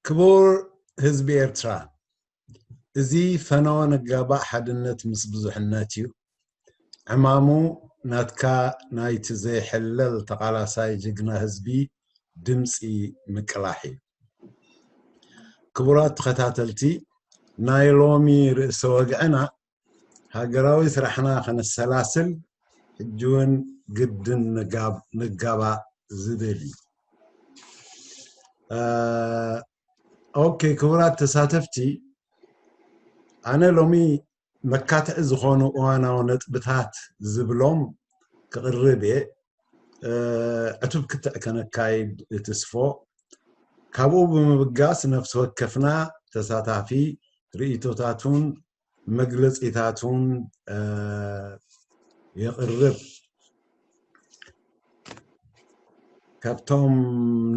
ክቡር ህዝቢ ኤርትራ፣ እዚ ፈነወ ንጋባእ ሓድነት ምስ ብዙሕነት እዩ። ዕማሙ ናትካ ናይቲ ዘይሕለል ተቓላሳይ ጅግና ህዝቢ ድምጺ ምቅላሕ እዩ። ክቡራት ተኸታተልቲ፣ ናይ ሎሚ ርእሰ ወግዕና ሃገራዊ ስራሕና ከነሰላስል ሕጂ እውን ግድን ንጋብ-፣ ንጋባእ ዝብል እዩ። እ፣ ኦኬ፣ ክቡራት ተሳተፍቲ፣ ኣነ ሎሚ መካትዒ ዝኾኑ እዋናዊ ነጥብታት ዝብሎም ክቕርብ እየ። እ፣ ዕቱብ ክትዕ ከነካይድ እትስፎ። ካብኡ ብምብጋስ ነፍሲ ወከፍና ተሳታፊ ርእይቶታቱን መግለጺታቱን፣ እ፣ የቕርብ። ካብቶም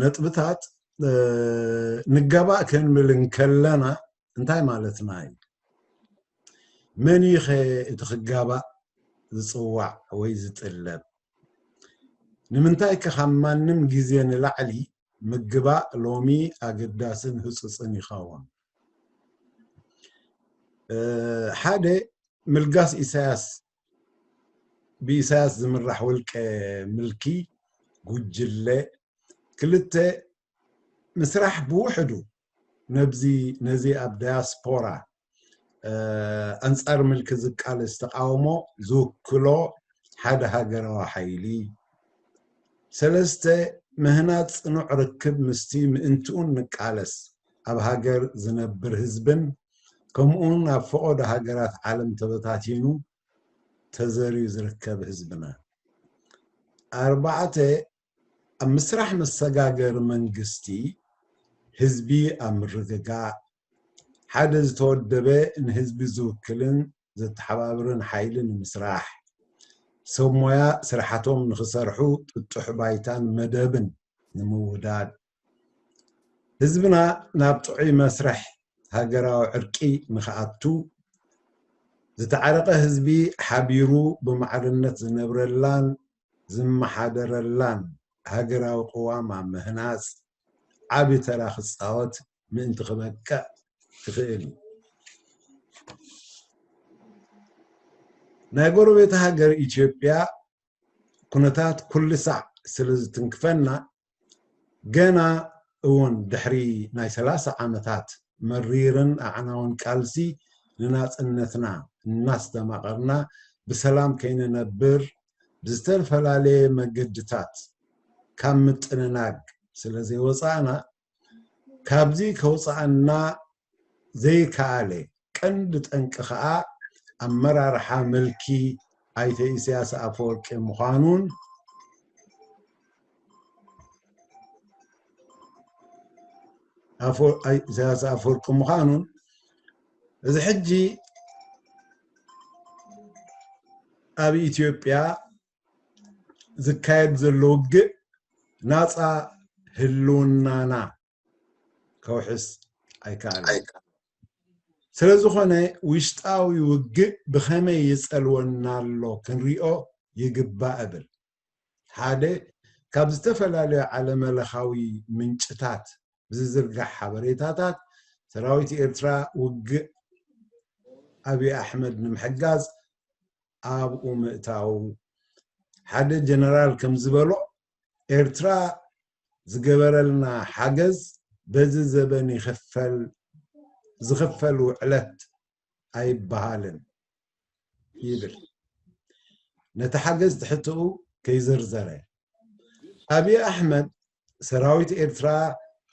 ነጥብታት፣ እ፣ ንጋባእ ክንብል እንከለና እንታይ ማለትና እዩ? መን እዩ ኸ እቲ ክጋባእ ዝጽዋዕ ወይ ዝጥለብ? ንምንታይ ከ ካብ ማንም ግዜ ንላዕሊ ምግባእ ሎሚ ኣገዳስን ህጹጽን ይኸውን? እ፣ ሓደ ምልጋስ ኢሳያስ፣ ብኢሳያስ ዝምራሕ ውልቀ ምልኪ ጉጅለ፣ ክልተ ምስራሕ ብውሕዱ ነብዚ፣ ነዚ ኣብ ዳያስፖራ፣ እ፣ ኣንጻር ምልኪ ዝቃለስ ተቃውሞ ዝውክሎ ሓደ ሃገራዊ ሓይሊ፣ ሰለስተ ምህናጽ ጽኑዕ ርክብ ምስቲ ምእንትኡን ንቃለስ ኣብ ሃገር ዝነብር ህዝብን ከምኡውን ኣብ ፈቐዶ ሃገራት ዓለም ተበታቲኑ ተዘርዩ ዝርከብ ህዝብና። ኣርባዕተ ኣብ ምስራሕ መሰጋገሪ መንግስቲ ህዝቢ ኣብ ምርግጋእ ሓደ ዝተወደበ ንህዝቢ ዝውክልን ዘተሓባብርን ሓይሊ ንምስራሕ ሰብ ሞያ ስራሕቶም ንክሰርሑ ጥጡሕ ባይታን መደብን ንምውዳድ ህዝብና ናብ ጥዑይ መስርሕ ሃገራዊ ዕርቂ ንክኣቱ ዝተዓረቐ ህዝቢ ሓቢሩ ብማዕርነት ዝነብረላን ዝመሓደረላን ሃገራዊ ቅዋም ኣብ ምህናጽ ዓቢ ተራ ክጻወት ምእንቲ ክበቅዕ ክኽእል እዩ። ናይ ጎረቤት ሃገር ኢትዮጵያ ኩነታት ኩሉ ሳዕ ስለ ዝትንክፈና ገና እውን ድሕሪ ናይ ሰላሳ ዓመታት መሪርን ኣዕናውን ቃልሲ ንናጽነትና እናስተማቐርና ብሰላም ከይንነብር ብዝተፈላለየ መገድታት ካብ ምጥንናግ ስለ ዘይወጻእና ካብዚ ከውጽኣና ዘይከኣለ ቀንዲ ጠንቂ ከኣ ኣመራርሓ ምልኪ ኣይተ ኢሳያስ ኣፈወርቂ ምዃኑን ኣፈ-፣ ኣይ-፣ ኢሳያስ ኣፈወርቂ ምዃኑን እዚ ሕጂ ኣብ ኢትዮጵያ ዝካየድ ዘሎ ውግእ ናጻ ህልውናና ከውሕስ ኣይከኣልን። ስለ ዝኾነ ውሽጣዊ ውግእ ብኸመይ ይጸልወና ኣሎ ክንሪኦ ይግባእ እብል። ሓደ፣ ካብ ዝተፈላለዩ ዓለመለኻዊ ምንጭታት ብዝዝርጋሕ ሓበሬታታት ሰራዊት ኤርትራ ውግእ ኣብይ ኣሕመድ ንምሕጋዝ ኣብኡ ምእታው። ሓደ ጀነራል ከም ዝበሎ ኤርትራ ዝገበረልና ሓገዝ በዚ ዘበን ይኽፈል፣ ዝኽፈል ውዕለት ኣይበሃልን ይብል። ነቲ ሓገዝ ትሕትኡ ከይዘርዘረ ኣብይ ኣሕመድ ሰራዊት ኤርትራ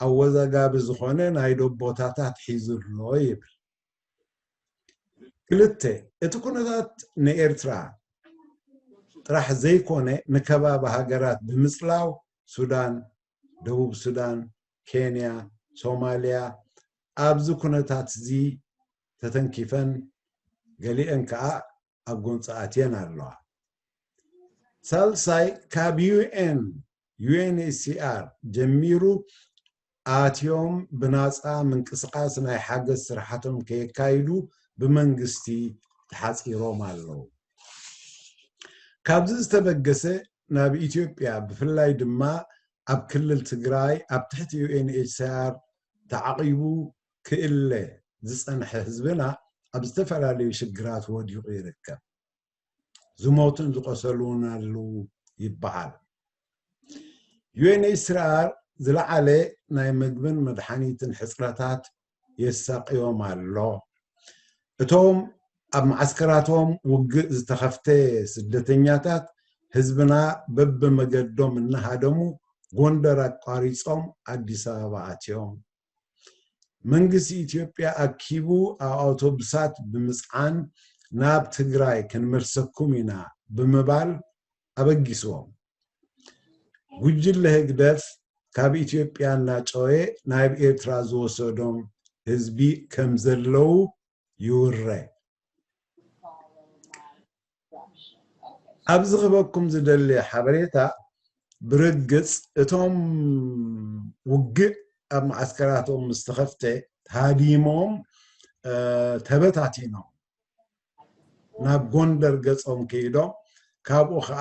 ኣወዛጋቢ ዝኾነ ናይ ዶብ ቦታታት ሒዙ ኣሎ ይብል። ክልተ፣ እቲ ኩነታት ንኤርትራ ጥራሕ ዘይኮነ ንከባቢ ሃገራት ብምጽላው ሱዳን፣ ደቡብ ሱዳን፣ ኬንያ፣ ሶማልያ ኣብዚ ኩነታት እዚ ተተንኪፈን ገሊአን ከኣ ኣብ ጎንፂ ኣትየን ኣለዋ። ሳልሳይ ካብ ዩ ኤን፣ ዩ ኤን ኤች ሲ ኣር ጀሚሩ ኣትዮም ብናፃ ምንቅስቃስ ናይ ሓገዝ ስራሕቶም ከየካይዱ ብመንግስቲ ተሓፂሮም ኣለዉ። ካብዚ ዝተበገሰ ናብ ኢትዮጵያ ብፍላይ ድማ ኣብ ክልል ትግራይ ኣብ ትሕቲ ዩ ኤን ኤች ሲ ኣር ተዓቒቡ ክእለ ዝጸንሐ ህዝብና ኣብ ዝተፈላለዩ ሽግራት ወዲቑ ይርከብ። ዝሞቱን ዝቆሰሉን ኣለዉ ይበሃል። ዩ ኤን ኤች ሲ ኣር ዝለዓለ ናይ ምግብን መድሓኒትን ሕፅረታት የሳቅዮም ኣሎ። እቶም ኣብ መዓስከራቶም ውግእ ዝተኸፍተ ስደተኛታት ህዝብና በብመገዶም እናሃደሙ ጎንደር ኣቋሪጾም ኣዲስ ኣበባ ኣትዮም። መንግስቲ ኢትዮጵያ ኣኪቡ ኣብ ኣውቶቡሳት ብምጽዓን ናብ ትግራይ ክንመልሰኩም ኢና ብምባል ኣበጊስዎም። ጉጅለ ህግደፍ ካብ ኢትዮጵያ እናጨወየ ናብ ኤርትራ ዝወሰዶም ህዝቢ ከም ዘለዉ ይውረ። ኣብዚ ክበኩም ዝደሊ ሓበሬታ ብርግጽ እቶም ውግእ ኣብ መዓስከራቶም ምስ ተኸፍተ ሃዲሞም ተበታቲኖም ናብ ጎንደር ገጾም ከይዶም ካብኡ ከዓ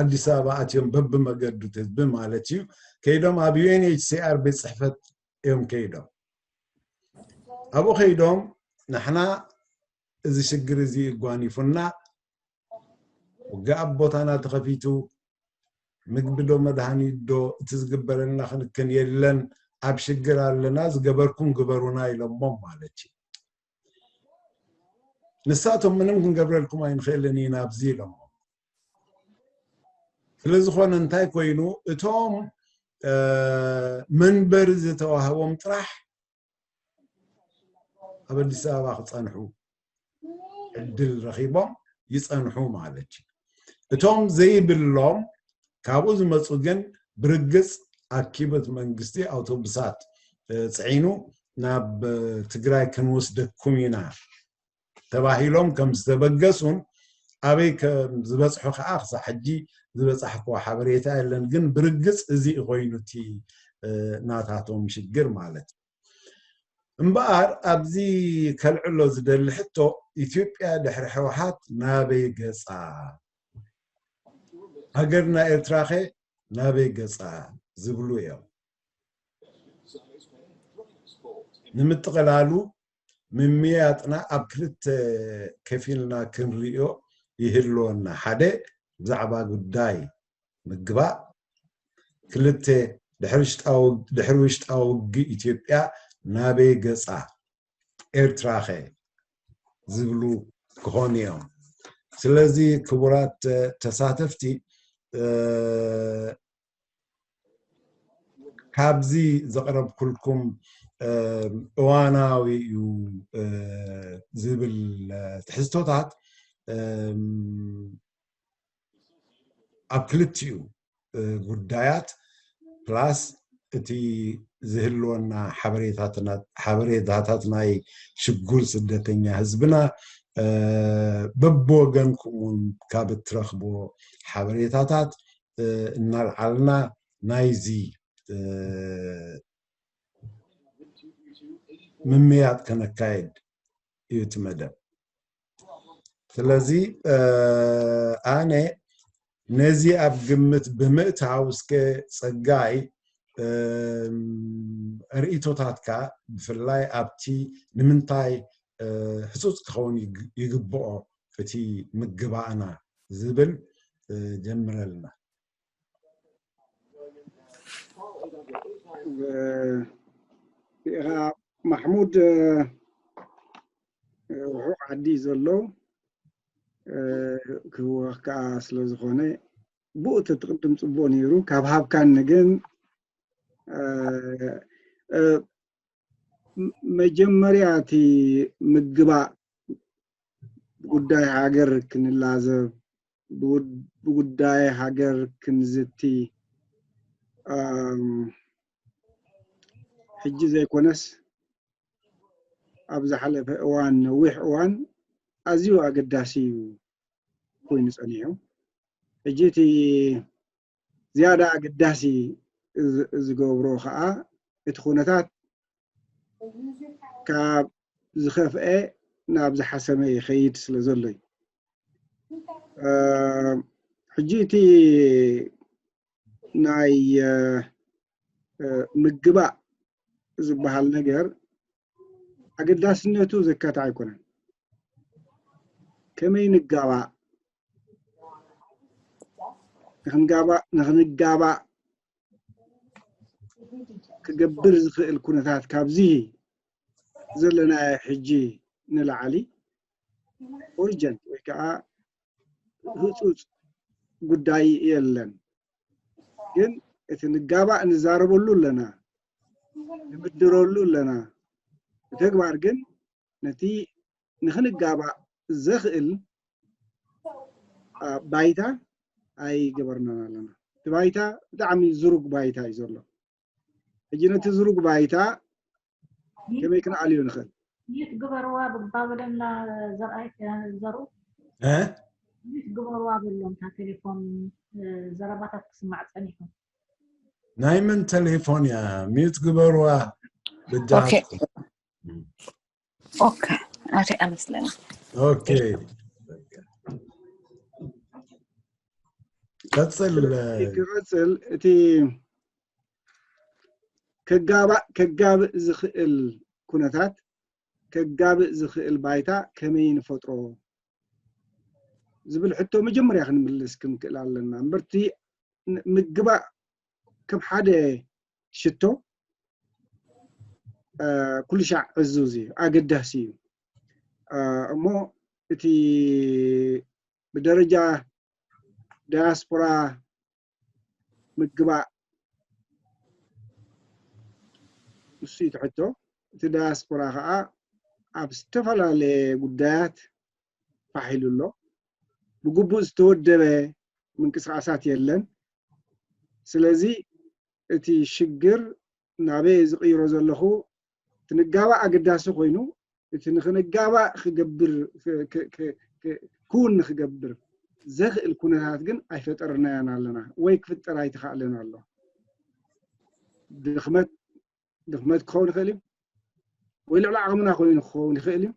ኣዲስ ኣበባ ኣትዮም በብመገዱ ህዝቢ ማለት እዩ ከይዶም ኣብ ዩ ኤን ኤች ሲ ኣር ቤት ፅሕፈት እዮም ከይዶም ኣብኡ ከይዶም ንሕና እዚ ሽግር እዚ ይጓኒፉና ውግእ ኣብ ቦታና ተኸፊቱ ምግቢ ዶ መድሃኒት ዶ እቲ ዝግበረልና ክንክን የለን ኣብ ሽግር ኣለና ዝገበርኩም ግበሩና ኢሎሞም ማለት እዩ ንሳቶም ምንም ክንገብረልኩም ኣይንኽእልን ኢና ኣብዚ ኢሎሞም ስለዝኾነ እንታይ ኮይኑ እቶም መንበሪ ዝተዋህቦም ጥራሕ ኣብ ኣዲስ ኣበባ ክፀንሑ ዕድል ረኺቦም ይፀንሑ ማለት እዩ እቶም ዘይብሎም ካብኡ ዝመፁ ግን ብርግፅ ኣኪበት መንግስቲ ኣውቶቡሳት ፅዒኑ ናብ ትግራይ ክንወስደኩም ኢና ተባሂሎም ከም ዝተበገሱን ኣበይ ከም ዝበፅሑ ከዓ ክሳብ ሕጂ ዝበፃሕክዎ ሓበሬታ የለን ግን ብርግፅ እዚ ኮይኑ እቲ ናታቶም ሽግር ማለት እዩ እምበኣር ኣብዚ ከልዕሎ ዝደሊ ሕቶ ኢትዮጵያ ድሕሪ ሕወሓት ናበይ ገፃ ሃገርና ኤርትራኸ ናበይ ገፃ ዝብሉ እዮም ንምጥቕላሉ ምምያጥና ኣብ ክልተ ከፊልና ክንሪኦ ይህልወና ሓደ ብዛዕባ ጉዳይ ምግባእ ክልተ ድሕሪ ውሽጣዊ ውግእ ኢትዮጵያ ናበይ ገፃ ኤርትራኸ ዝብሉ ክኾኑ እዮም ስለዚ ክቡራት ተሳተፍቲ ካብዚ ዘቕረብኩልኩም እዋናዊ እዩ ዝብል ትሕዝቶታት ኣብ ክልቲኡ ጉዳያት ፕላስ እቲ ዝህልወና ሓበሬታታት ናይ ሽጉር ስደተኛ ህዝብና በብወገንኩም እውን ካብ እትረኽቦ ሓበሬታታት እናልዓልና ናይዚ ምምያጥ ከነካየድ እዩ እቲ መደብ ስለዚ ኣነ ነዚ ኣብ ግምት ብምእታው እስከ ፀጋይ ርእቶታትካ ብፍላይ ኣብቲ ንምንታይ ህፁፅ ክኸውን ይግብኦ እቲ ምግባእና ዝብል ጀምረልና ኻ ማሕሙድ ርሑቕ ዓዲ ዘሎ ክህወኽ ከዓ ስለ ዝኾነ ብኡ ተትቕድም ፅቡቕ ነይሩ ካብ ሃብካኒ ግን መጀመርያ እቲ ምግባእ ጉዳይ ሃገር ክንላዘብ ብጉዳይ ሃገር ክንዝቲ ሕጂ ዘይኮነስ ኣብ ዝሓለፈ እዋን ነዊሕ እዋን ኣዝዩ ኣገዳሲ እዩ ኮይኑ ጸኒሑ። ሕጂ እቲ ዝያዳ ኣገዳሲ ዝገብሮ ከዓ እቲ ኩነታት ካብ ዝኸፍአ ናብ ዝሓሰመ ይኸይድ ስለ ዘሎ እዩ። ሕጂ እቲ ናይ ምግባእ ዝበሃል ነገር ኣገዳስነቱ ዘካትዕ ኣይኮነን። ከመይ ንጋባእ፣ ንክንጋባእ ንክንጋባእ ክገብር ዝኽእል ኩነታት ካብዚ ዘለናዮ ሕጂ ንላዕሊ ኦርጀንት ወይ ከዓ ህፁፅ ጉዳይ የለን። ግን እቲ ንጋባእ ንዛረበሉ ኣለና፣ ንብድረሉ ኣለና። ብተግባር ግን ነቲ ንክንጋባእ ዘኽእል ባይታ ኣይገበርናን ኣለና። እቲ ባይታ ብጣዕሚ ዝሩግ ባይታ እዩ ዘሎ። ሕጂ ነቲ ዝሩግ ባይታ ከመይ ክንኣልዮ ንኽእል? ሚዩት ግበርዋ ብባበለና ዘርኣይ ዘሩ እ? ሚዩት ግበርዋ በሎም። እታ ቴሌፎን ዘረባታት ክስማዕ ፀኒሑ። ናይ መን ቴሌፎን እያ? ሚዩት ግበርዋ ኦኬ በጃ ኦኬ ኣሪኣ መስለኒ። ኦኬ ቀፅል። ክቐፅል እቲ ከጋባእ ከጋብእ ዝኽእል ኩነታት ከጋብእ ዝኽእል ባይታ ከመይ ንፈጥሮ ዝብል ሕቶ መጀመርያ ክንምልስ ክንክእል ኣለና። እምበርቲ ምግባእ ከም ሓደ ሽቶ ኩሉ ሻዕ ዕዙዝ እዩ፣ ኣገዳሲ እዩ። እሞ እቲ ብደረጃ ዳያስፖራ ምግባእ ንሱ እዩ እቲ ሕቶ። እቲ ዳያስፖራ ከዓ ኣብ ዝተፈላለየ ጉዳያት ፋሕ ኢሉ ኣሎ። ብግቡእ ዝተወደበ ምንቅስቃሳት የለን። ስለዚ እቲ ሽግር ናበይ ዝቕይሮ ዘለኹ እቲ ንጋባእ ኣገዳሲ ኮይኑ እቲ ንክንጋባእ ክገብር ክውን ንክገብር ዘኽእል ኩነታት ግን ኣይፈጠርናያን ኣለና ወይ ክፍጠር ኣይተኻእለን ኣሎ። ድኽመት ድኽመት ክኸውን ይኽእል እዩ ወይ ልዕሊ ዓቕምና ኮይኑ ክኸውን ይኽእል እዩ።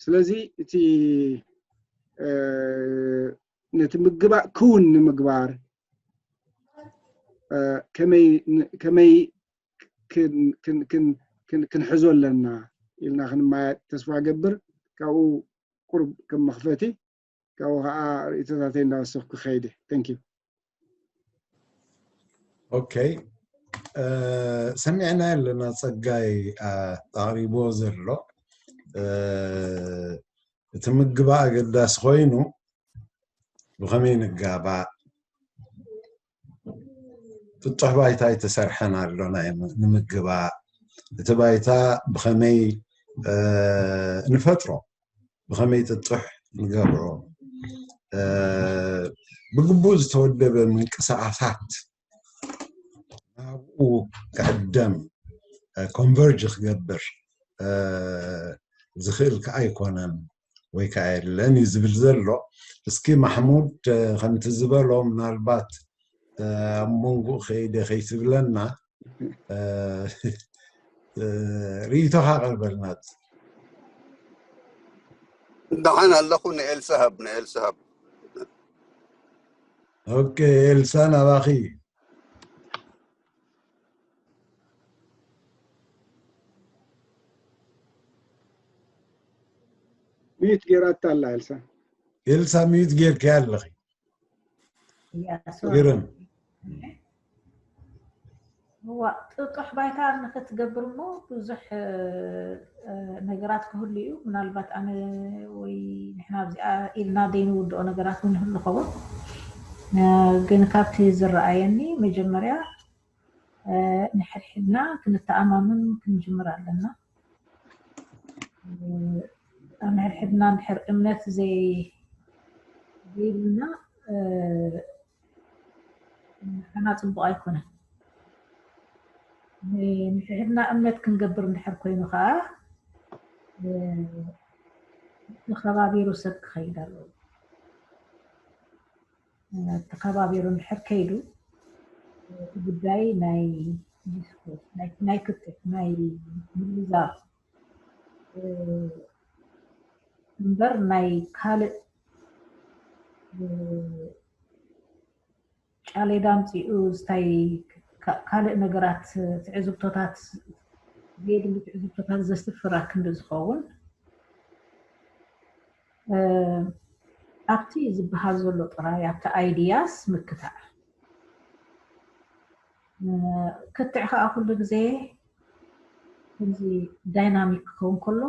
ስለዚ እቲ ነቲ ምግባእ ክውን ንምግባር ከመይ ክንሕዞ ኣለና ኢልና ክንማያጥ ተስፋ ገብር። ካብኡ ቁርብ ከም መኽፈቲ ካብኡ ከዓ ርእቶታተይ እንዳወሰኽኩ ክኸይድ። Thank you። ኦኬ ሰሚዕና ኣለና ጸጋይ ኣቕሪቦ ዘሎ እቲ ምግባእ ኣገዳሲ ኮይኑ ብኸመይ ንጋባእ ጥጡሕ ባይታ ኣይተሰርሐን ኣሎ ናይ ንምግባእ እቲ ባይታ ብኸመይ ንፈጥሮ ብኸመይ ጥጡሕ ንገብሮ ብግቡእ ዝተወደበ ምንቅስቃሳት ናብኡ ክዕደም ኮንቨርጅ ክገብር ዝኽእል ከዓ ኣይኮነን ወይ ከዓ የለን እዩ ዝብል ዘሎ። እስኪ ማሕሙድ ከምቲ ዝበሎ ምናልባት ኣብ መንጎ ከይደ ከይትብለና ርእይቶኻ ቀርበልናት። ደሓን ኣለኹ። ንኤልሳ ሃብ ንኤልሳ ሃብ። ኦኬ ኤልሳ ናባኺ። ሚዩት ጌራታ ኣላ ኤልሳ። ኤልሳ ሚዩት ጌርኪ ኣለኺ። እያ ግርም እዋ ጥጡሕ ባይታ ንክትገብር እሞ ብዙሕ ነገራት ክህሉ እዩ። ምናልባት ኣነ ወይ ንሕና ኣብዚኣ ኢልና ዘይንውድኦ ነገራት እውን ይህሉ ኸውን። ግን ካብቲ ዝረኣየኒ መጀመርያ ንሕድሕድና ክንተኣማመን ክንጅምር ኣለና። ኣብ ሕድሕድና እንድሕር እምነት ዘይብልና ንዓና ፅቡቕ ኣይኮነን። ንሕድሕድና እምነት ክንገብር እንድሕር ኮይኑ ከዓ ተኸባቢሩ ሰብ ክኸይድ ኣለዎ። ተኸባቢሩ እንድሕር ከይዱ እቲ ጉዳይ ናይ ዲስኮርስ ናይ ክትዕ ናይ ምልዛብ እምበር ናይ ካልእ ጫሌዳ ኣምፂኡ ዝታይ ካልእ ነገራት ትዕዝብቶታት ዘየድሊ ትዕዝብቶታት ዘስፍራ ክንዲ ዝኸውን ኣብቲ ዝበሃል ዘሎ ጥራይ ኣብቲ ideas ምክታዕ። ክትዕ ከዓ ኩሉ ግዜ ከምዚ dynamic ክኸውን ከሎ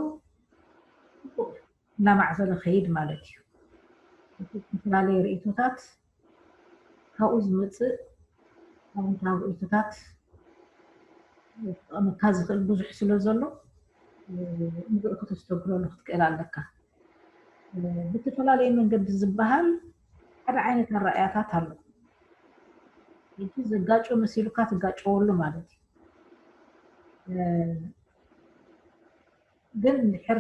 እናማዕበለ ከይድ ማለት እዩ። ዝተፈላለዩ ርእቶታት ካብኡ ዝመፅእ ኣወንታዊ ርእቶታት ክጠቕመካ ዝኽእል ብዙሕ ስለ ዘሎ ንብኡ ከተስተግረሉ ክትክእል ኣለካ። ብዝተፈላለየ መንገዲ ዝበሃል ሓደ ዓይነት ኣረኣእያታት ኣሎ። ሕጂ ዘጋጮ መሲሉካ ትጋጨወሉ ማለት እዩ። ግን እንድሕር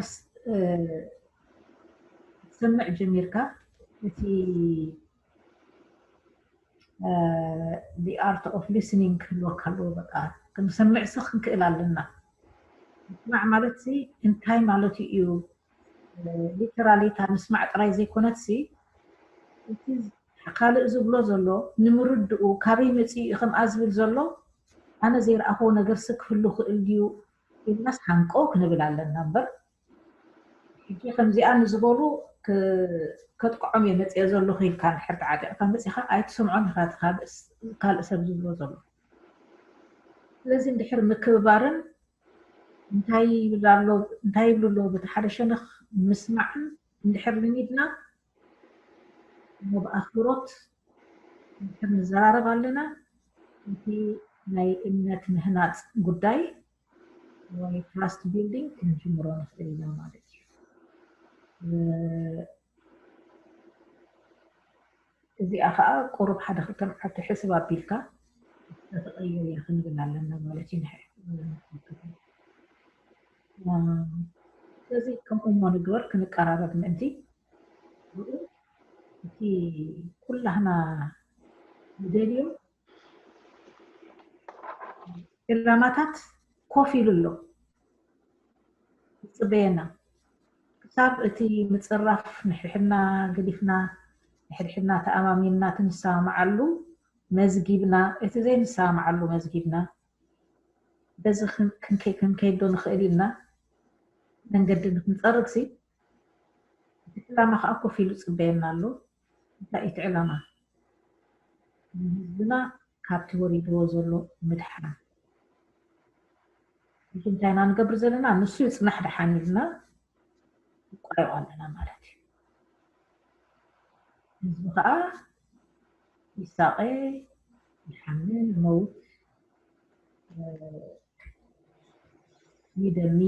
ክትሰምዕ ጀሚርካ እቲ the art of listening ክህልወካ ኣለዎ። በቃ ክንሰምዕ ሲ ክንክእል ኣለና። ምስማዕ ማለት ሲ እንታይ ማለት እዩ? Literally እታ ምስማዕ ጥራይ ዘይኮነት ሲ እቲ ካልእ ዝብሎ ዘሎ ንምርድኡ ካበይ መፂኡ እዩ ከምኣ ዝብል ዘሎ ኣነ ዘይረኣኽዎ ነገር ሲ ክህሉ ክእል ድዩ ኢልናስ ሃንቆ ክንብል ኣለና እምበር ሕጂ ከምዚኣ ንዝበሉ ከጥቅዖም እየ መፅኦ ዘለኹ ኢልካ እንድሕር ተዓጢቕካ መፂኻ ኣይትሰምዖን ኢኻ ካልእ ሰብ ዝብሎ ዘሎ። ስለዚ እንድሕር ምክብባርን እንታይ ይብል ኣሎ እንታይ ይብሉ ኣለዉ በቲ ሓደ ሸነኽ ምስማዕን እንድሕር ልሚድና ብኣኽብሮት እንድሕር ንዘራረብ ኣለና እቲ ናይ እምነት ምህናፅ ጉዳይ ወይ trust building ክንጅምሮ ንኽእል ኢና ማለት እዩ። እዚኣ ከዓ ቁሩብ ሓደ ክልተ መዓልቲ ሕስብ ኣቢልካ ተተቐይር እያ ክንብል ኣለና ማለት እዩ። ስለዚ ከምኡ እሞ ንግበር ክንቀራረብ ምእንቲ እቲ ኩላህና ንደልዮ ዕላማታት ኮፍ ኢሉ ኣሎ ይፅበየና። ክሳብ እቲ ምፅራፍ ንሕድሕድና ገዲፍና ንሕድሕድና ተኣማሚንና እቲ ንሰማማዓሉ መዝጊብና እቲ ዘይንሰማማዓሉ መዝጊብና በዚ ክንከይድ ዶ ንኽእል ኢልና መንገዲ ንክንፀርግ ሲ እቲ ዕላማ ከዓ ኮፍ ኢሉ ይፅበየና ኣሎ። እንታይ እቲ ዕላማ? ንህዝብና ካብቲ ወሪድዎ ዘሎ ምድሓን። ሕጂ እንታይ ኢና ንገብር ዘለና? ንሱ ይፅናሕ ደሓን ኢልና ንቋዮ ኣለና ማለት እዩ። ህዝቢ ከዓ ይሳቐ፣ ይሓምም፣ ይመውት፣ ይደሚ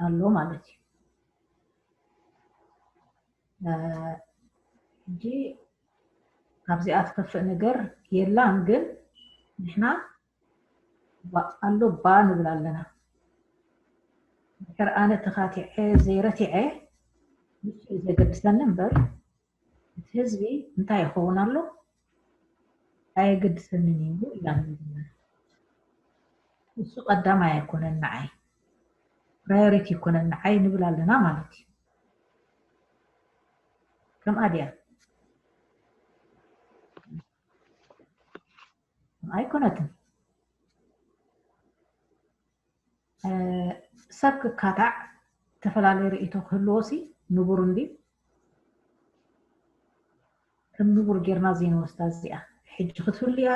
ኣሎ ማለት እዩ። ሕጂ ካብዚኣ ትከፍእ ነገር የላን፣ ግን ንሕና ኣሎ ባ ንብል ኣለና። ድሕር ኣነ ተኻቲዐ ዘይረቲዐ ንሱ እዩ ዘገድሰኒ እምበር እቲ ህዝቢ እንታይ ይኸውን ኣሎ ኣየገድሰንን እዩ ኢና ንብል ዘለና። እሱ ቀዳማይ ኣይኮነን ንዓይ፣ priority ኣይኮነን ንዓይ ንብል ኣለና ማለት እዩ። ከምኣ ድያ? ኣይኮነትን። ሰብ ክካታዕ ዝተፈላለየ ርእይቶ ክህልዎ ሲ ንቡር እንዲ ከም ንቡር ጌርና ዘይንወስዳ እዚኣ ሕጂ ክትህሉ እያ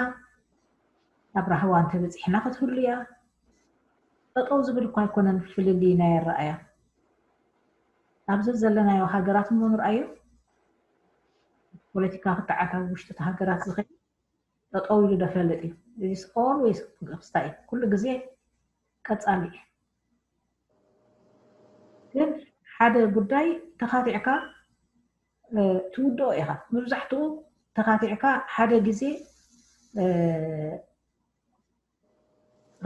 ኣብ ራህዋ እንተበፂሕና ክትህሉ እያ ጠጠው ዝብል እኳ ኣይኮነን ፍልልይ ናይ ኣረኣያ ኣብዚ ዘለናዮ ሃገራት እሞ ንርኣዮ ፖለቲካ ክተዓት ኣብ ውሽጢ እቲ ሃገራት ዝኸይድ ጠጠው ኢሉ ደፈልጥ እዩ is always ክስታይ ኩሉ ግዜ ቀፃሊ እዩ ግን ሓደ ጉዳይ ተኻቲዕካ ትውድኦ ኢኻ መብዛሕትኡ ተኻቲዕካ ሓደ ግዜ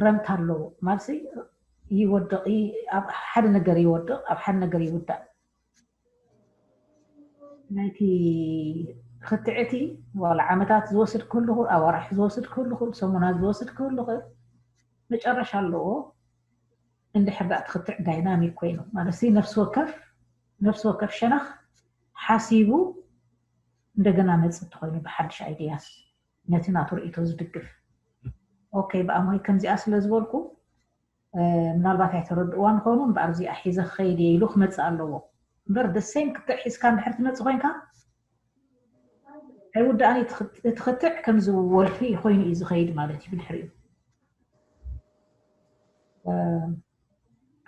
ረምታ ኣለዎ ማለት ይወድቕ ኣብ ሓደ ነገር ይወድቕ ኣብ ሓደ ነገር ይውዳእ ናይቲ ክትዕቲ ዋላ ዓመታት ዝወስድ ክህሉ ክእል ኣዋርሕ ዝወስድ ክህሉ ክእል ሰሙናት ዝወስድ ክህሉ ክእል መጨረሻ ኣለዎ እንድሕር ዳኣ ትኽትዕ dynamic ኮይኑ ማለት ነፍሲ ወከፍ ነፍሲ ወከፍ ሸነኽ ሓሲቡ እንደገና መፅእ ተኮይኑ ብሓድሽ ideas ነቲ ናቱ ርእይቶ ዝድግፍ okay ብኣሞይ ከምዚኣ ስለ ዝበልኩ ምናልባት ኣይተረድእዋን ኾኑ እምበኣር እዚኣ ሒዘ ክኸይድ እየ ኢሉ ክመፅእ ኣለዎ። እምበር ደሴም ክትዕ ሒዝካ እንድሕር ትመፅእ ኮይንካ ኣይውዳእን። እቲ ክትዕ ከምዚ ወልፊ ኮይኑ እዩ ዝኸይድ ማለት እዩ። ብድሕሪኡ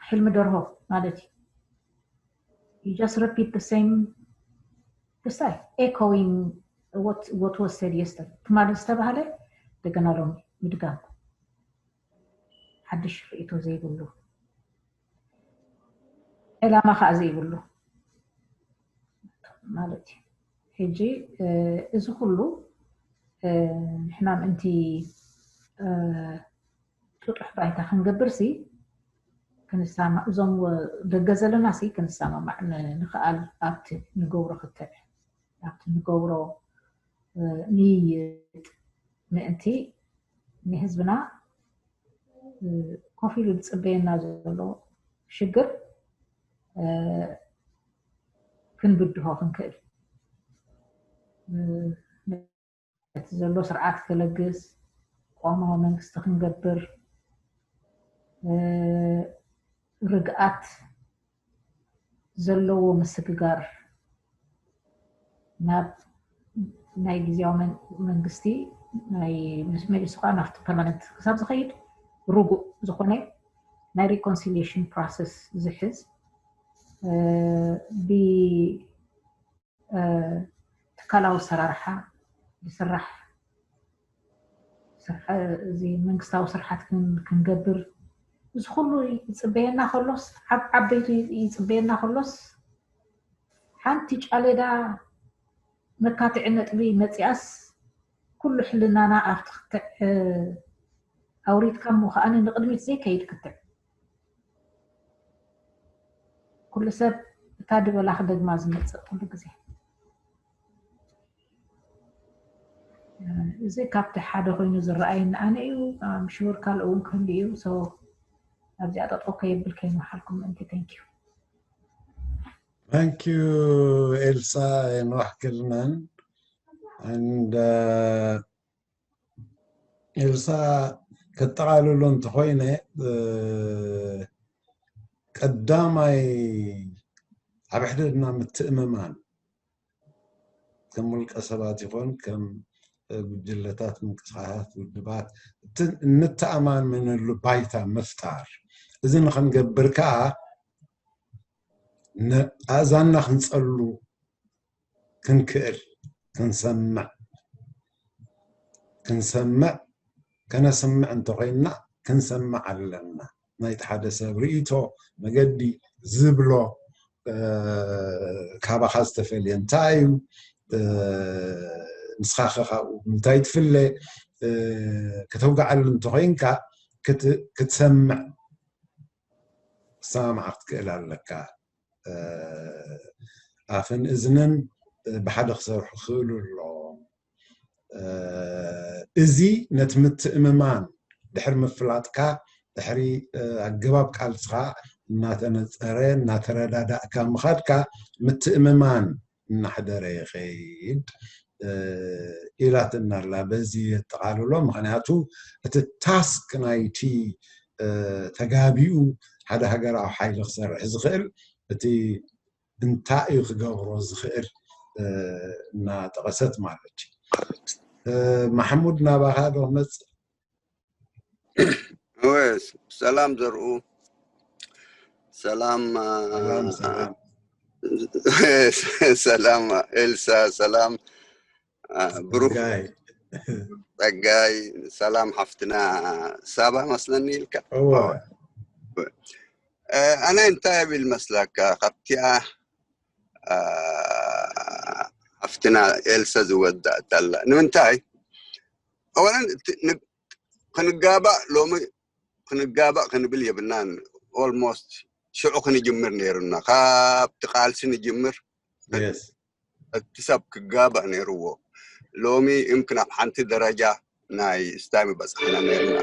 ሕልሚ ደርሆ ማለት እዩ። You just repeat the same, just like echoing what what was said yesterday. ትማሊ ዝተባህለ እንደገና ሎሚ ምድጋም፣ ሓድሽ ርእቶ ዘይብሉ፣ ዕላማ ከዓ ዘይብሉ ማለት እዩ። ሕጂ እዚ ኩሉ ንሕና ምእንቲ ጥጡሕ ባይታ ክንገብር ሲ ክንሳማ እዞም ደገ ዘለና ሲ ክንሰማማዕ ንኽኣል ኣብቲ ንገብሮ ክትዕ ኣብቲ ንገብሮ ምይይጥ ምእንቲ ንህዝብና ኮፍ ኢሉ ዝፅበየና ዘሎ ሽግር ክንብድሆ ክንክእል እቲ ዘሎ ስርዓት ክለግስ፣ ቅዋማዊ መንግስቲ ክንገብር፣ ርግኣት ዘለዎ ምስግጋር ናብ ናይ ግዜያዊ መንግስቲ ናይ ምስ መሊሱ ከዓ ናብቲ ፐርማነንት ክሳብ ዝኸይድ ርጉእ ዝኾነ ናይ ሪኮንሲሊሽን ፕሮሰስ ዝሕዝ ብ ትካላዊ ኣሰራርሓ ዝስራሕ እዚ መንግስታዊ ስርሓት ክንገብር እዚ ኩሉ ይፅበየና ከሎስ ዓብ ዓበይቱ ይፅበየና ከሎስ ሓንቲ ጫሌዳ መካትዒ ነጥቢ መፂኣስ ኩሉ ሕልናና ኣብቲ ክትዕ ኣውሪድካ እሞ ከዓኒ ንቕድሚት ዘይከይድ ክትዕ ኩሉ ሰብ እታ ድበላ ክደግማ ዝመፅእ ኩሉ ግዜ እዚ ካብቲ ሓደ ኮይኑ ዝረኣየኒ ኣነ እዩ ምሽውር ካልእ እውን ክህሉ እዩ ኣብዚኣ ጠጠው ከየብል ከይመሓልኩም ምእንቲ thank you Thank you ኤልሳ የንዋሕ ክልመን and ኤልሳ ከጠቓልሎ እንተኾይነ ቀዳማይ ኣብ ሕድሕድና ምትእምማን ከም ውልቀ ሰባት ይኾን ከም ጉጅለታት ምንቅስቃሳት ውድባት እንተኣማመነሉ ባይታ ምፍጣር እዚ ንክንገብር ከዓ ኣእዛንና ክንፀሉ ክንክእል ክንሰምዕ ክንሰምዕ ከነስምዕ እንተኮይንና ክንሰምዕ ኣለና ናይቲ ሓደ ሰብ ርእይቶ መገዲ ዝብሎ ካባኻ ዝተፈልየ እንታይ እዩ ንስኻ ከ ካብኡ እንታይ ትፍለ ከተውግዓሉ እንተኮይንካ ክትሰምዕ ክሰማማዕ ክትክእል ኣለካ ኣፍን እዝንን ብሓደ ክሰርሑ ክኽእሉ ኣለዎም እዚ ነቲ ምትእምማን ድሕሪ ምፍላጥካ ድሕሪ ኣገባብ ቃልስኻ እናተነፀረ እናተረዳዳእካ ምኻድካ ምትእምማን እናሕደረ ይኸይድ ኢላትና ኣላ በዚ የጠቓልሎ ምክንያቱ እቲ ታስክ ናይቲ ተጋቢኡ ሓደ ሃገራዊ ሓይሊ ክሰርሕ ዝኽእል እቲ እንታይ እዩ ክገብሮ ዝኽእል እናጠቐሰት ማለት እዩ ማሕሙድ ናባኻ ዶ ክመፅእ ሰላም ዘርኡ ሰላም ሰላም ኤልሳ ሰላም ብሩክ ፀጋይ ሰላም ሓፍትና ሳባ መስለኒ ኢልካ ኣነ እንታይ ብል መስለካ ካብቲኣ ሓፍትና ኤልሳ ዝወዳእታ ኣላ ንምንታይ ኣወለን ክንጋባእ ሎሚ ክንጋባእ ክንብል የብልናን almost ሽዑ ክንጅምር ነይሩና ካብቲ ቃልሲ ንጅምር እቲ ሰብ ክጋባእ ነይርዎ ሎሚ እምክን ኣብ ሓንቲ ደረጃ ናይ ስታይ ምበፃሕና ነይርና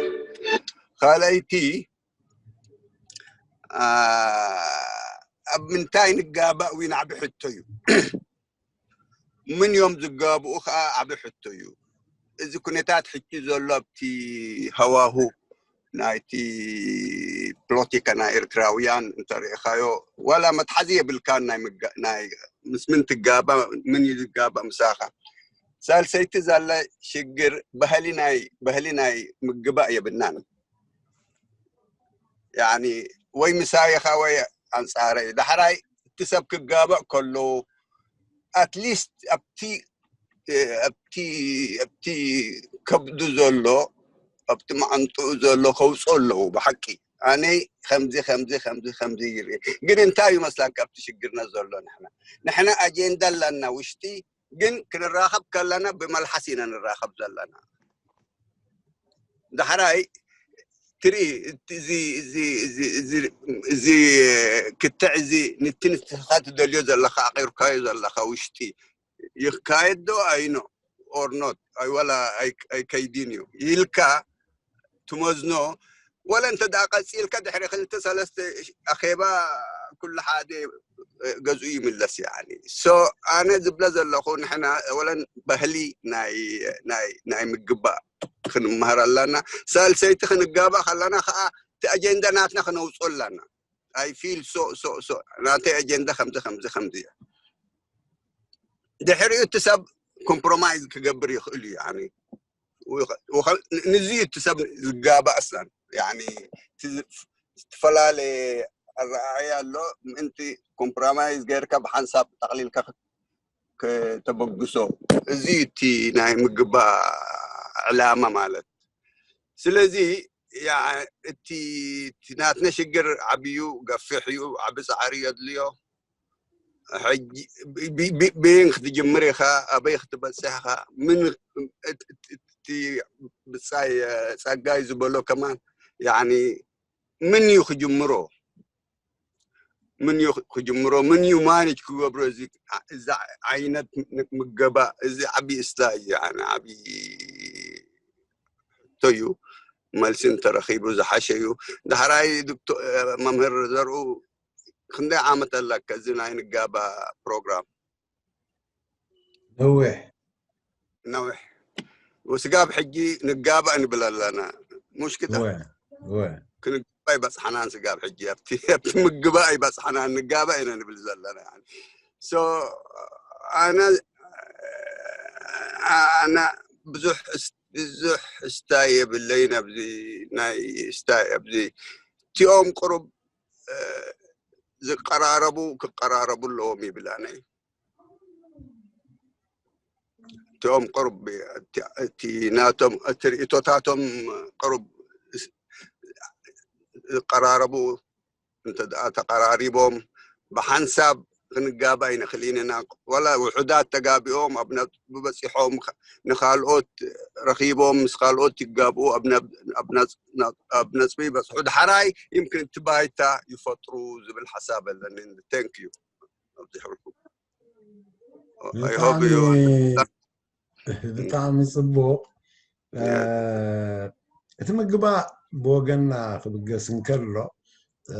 ካልኣይቲ ኣብ ምንታይ ንጋባእ እውን ዓቢ ሕቶ እዩ ምን እዮም ዝጋብኡ ከዓ ዓቢ ሕቶ እዩ እዚ ኩነታት ሕጂ ዘሎ ኣብቲ ሃዋሁ ናይቲ ፖለቲካ ናይ ኤርትራውያን እንተሪእኻዮ፣ ዋላ መትሓዚ የብልካን ናይ ምጋ- ናይ ምስ ምን ትጋባ፣ ምን እዩ ዝጋባ ምሳኻ። ሳልሰይቲ ዘለ ሽግር ባህሊ ናይ ባህሊ ናይ ምግባእ የብልናን። ያኒ ወይ ምሳይኻ ወይ ኣንጻረይ። ዳሕራይ እቲ ሰብ ክጋባእ ከሎ፣ ኣትሊስት ኣብቲ ኣብቲ ኣብቲ ከብዱ ዘሎ፣ ኣብቲ መዓንጥኡ ዘሎ ከውፅኦ ኣለዉ። ብሓቂ ኣነይ ከምዚ ከምዚ ከምዚ ከምዚ ይርኢ። ግን እንታይ እዩ መስላን ካብቲ ሽግርና ዘሎ? ንሕና ንሕና ኣጀንዳ ኣለና ውሽጢ፣ ግን ክንራኸብ ከለና ብመልሓስ ኢና ንራኸብ ዘለና። ዳሕራይ ትርኢ እቲ እዚ እዚ እዚ እዚ እዚ ክትዕ እዚ ንቲ ንስኻ ትደልዮ ዘለኻ ኣቂርካዮ ዘለኻ ውሽጢ ይካየድ ዶ ኣይኖ or not፣ ኣይ ወላ ኣይ- ኣይከይድን እዩ ኢልካ ትመዝኖ። ወላ እንተ ደኣ ቀፂልካ ድሕሪ ክልተ ሰለስተ ኣኼባ ኩሉ ሓደ ገዝኡ ይምለስ። ያኒ ሶ ኣነ ዝብለ ዘለኹ ንሕና ወለን ባህሊ ናይ ናይ ናይ ምግባእ ክንመሃር ኣለና። ሳልሰይቲ ክንጋባእ ከለና ከዓ እቲ ኣጀንዳ ናትና ክነውፅኦ ኣለና። I feel so so so ናተይ ኣጀንዳ ከምዚ ከምዚ ከምዚ እያ። ድሕሪኡ እቲ ሰብ ኮምፕሮማይዝ ክገብር ይኽእል እዩ። ያኒ ንዚ እቲ ሰብ ዝጋባእ ኣስላን ያኒ እቲ ዝ- ዝተፈላለየ ኣረኣእያ ኣሎ። ምእንቲ ኮምፕሮማይዝ ገይርካ ብሓንሳብ ጠቕሊልካ ክ- ከተበግሶ፣ እዚ እቲ ናይ ምግባእ ዕላማ ማለት። ስለዚ ያ- እቲ እቲ ናትና ሽግር ዓብዩ ገፊሕ እዩ፣ ዓቢ ጻዕሪ የድልዮ። ሕጂ ብ- ብ- ብ- ብየን ክትጅምር ኢኻ፣ ኣበይ ክትበፅሕ ኢኻ? ምን እቲ ብፃይ ፀጋይ ዝበሎ ከማን ያኒ ምን እዩ ክጅምሮ? ምን እዩ ክጅምሮ? ምን እዩ ማኔጅ ክገብሮ? እዚ እዛ ዓይነት ምገባ እዚ ዓብዪ እስታ እዩ፣ ያኒ ዓብዪ ሕቶ እዩ። መልሲ እንተረኺቡ ዝሓሸ እዩ። ዳሕራይ ዶክተር መምህር ዘርኡ ክንደይ ዓመት ኣለካ እዚ ናይ ንጋባ ፕሮግራም? ነዊሕ ነዊሕ። ስጋብ ሕጂ ንጋባእ ንብል ኣለና። ሙሽክታ ወ ወ ክንጋባ ይበፅሓናን ስጋብ ሕጂ ኣብቲ ኣብቲ ምግባእ ይበፅሓናን ንጋባእ ኢና ንብል ዘለና። ያኒ ሶ ኣነ ኣነ ብዙሕ እስ- ብዙሕ እስታይ የብለይን ኣብዚ ናይ እስታይ ኣብዚ እቲኦም ቅሩብ እ፣ ዝቀራረቡ ክቀራረቡ ኣለዎም ይብል ኣነ። እቲኦም ቅሩብ እቲ- እቲ ናቶም እቲ ርእቶታቶም ቅሩብ ዝቀራረቡ እንተ ደኣ ተቀራሪቦም ብሓንሳብ ክንጋባእ ኣይንኽእልን ኢና። ዋላ ውሑዳት ተጋቢኦም ኣብ ነጥቢ በፂሖም ንኻልኦት ረኺቦም ምስ ካልኦት ይጋብኡ ኣብ ነብ- ኣብ ነጽ- ናብ- ኣብ ነጥቢ ይበፅሑ። ድሓራይ ይምክን እቲ ባይታ ይፈጥሩ ዝብል ሓሳብ ኣለኒ። Thank you ኣብዚሕልኩም። I hope ብጣዕሚ you ብጣዕሚ ፅቡቅ። እ፣ እቲ ምግባእ ብወገንና ክብገስ እንከሎ እ፣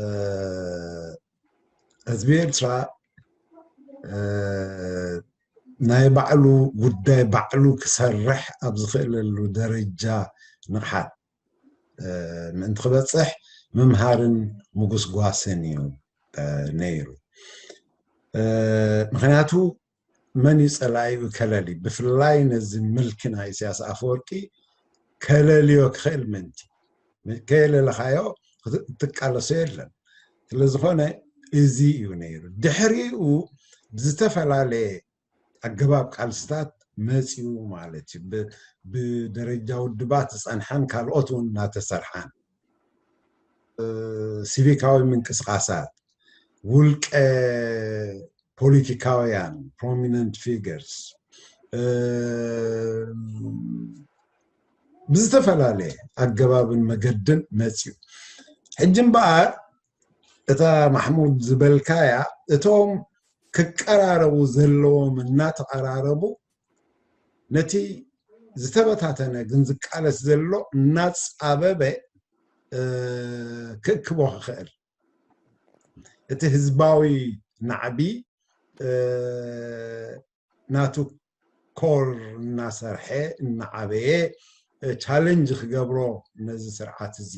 ህዝቢ ኤርትራ እ፣ ናይ ባዕሉ ጉዳይ ባዕሉ ክሰርሕ ኣብ ዝኽእለሉ ደረጃ ንቕሓት እ፣ ምእንቲ ክበፅሕ ምምሃርን ምጉስጓስን እዩ እ፣ ነይሩ። እ፣ ምክንያቱ መን እዩ ፀላኢኡ ከለሊ፣ ብፍላይ ነዚ ምልኪ ናይ ኢሳያስ ኣፈወርቂ ከለልዮ ክኽእል ምእንቲ ከየለለኻዮ ክትቃለሶ የለን። ስለዝኾነ እዚ እዩ ነይሩ። ድሕሪኡ ብዝተፈላለየ ኣገባብ ቃልስታት መፂኡ ማለት እዩ። ብ- ብደረጃ ውድባት ዝፀንሓን ካልኦት እውን እናተሰርሓን እ፣ ሲቪካዊ ምንቅስቃሳት ውልቀ ፖለቲካውያን ፕሮሚነንት ፊገርስ ብዝተፈላለየ ኣገባብን መገድን መፅዩ። ሕጂ እምበኣር እታ ማሕሙድ ዝበልካያ እቶም ክቀራረቡ ዘለዎም እናተቐራረቡ ነቲ ዝተበታተነ ግን ዝቃለስ ዘሎ እናፃበበ እ፣ ክእክቦ ክኽእል እቲ ህዝባዊ ናዕቢ እ፣ ናቱ ኮር እናሰርሐ እናዓበየ ቻለንጅ ክገብሮ ነዚ ስርዓት እዚ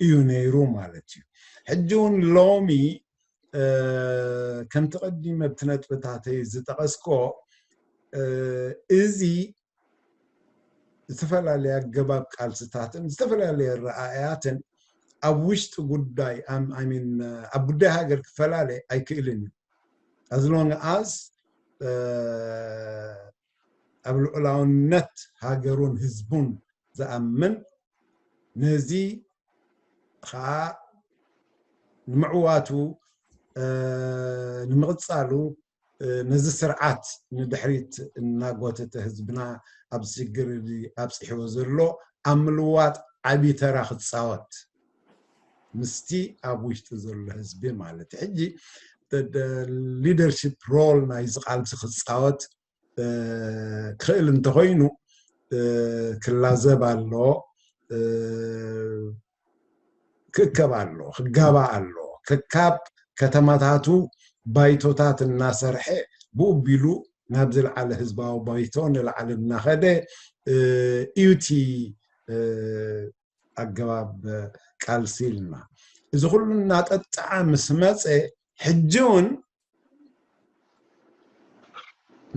እዩ ነይሩ ማለት እዩ። ሕጂ እውን ሎሚ ከምቲ ቀዲመ ኣብቲ ነጥብታተይ ዝጠቐስኮ እዚ ዝተፈላለየ ኣገባብ ቃልስታትን ዝተፈላለየ ረኣያትን ኣብ ውሽጢ ጉዳይ ኣብ ጉዳይ ሃገር ክፈላለ ኣይክእልን እዩ። ኣዝሎንግ ኣስ ኣብ ልዑላውነት ሃገሩን ህዝቡን ዝኣምን ነዚ ከዓ ንምዕዋቱ ንምቕፃሉ ነዚ ስርዓት ንድሕሪት እናጎተተ ህዝብና ኣብ ሽግር ኣብፅሕዎ ዘሎ ኣብ ምልዋጥ ዓብዪ ተራ ክፃወት ምስቲ ኣብ ውሽጢ ዘሎ ህዝቢ ማለት ሕጂ ሊደርሽፕ ሮል ናይዚ ቃልሲ ክፃወት ክኽእል እንተኮይኑ ክላዘብ ኣሎ፣ ክእከብ ኣሎ፣ ክጋባእ ኣሎ። ከካብ ከተማታቱ ባይቶታት እናሰርሐ ብኡ ቢሉ ናብ ዝለዓለ ህዝባዊ ባይቶ ንላዕሊ እናኸደ እዩቲ ኣገባብ ቃልሲ ኢልና እዚ ኩሉ እናጠጥዓ ምስ መፀ ሕጂ እውን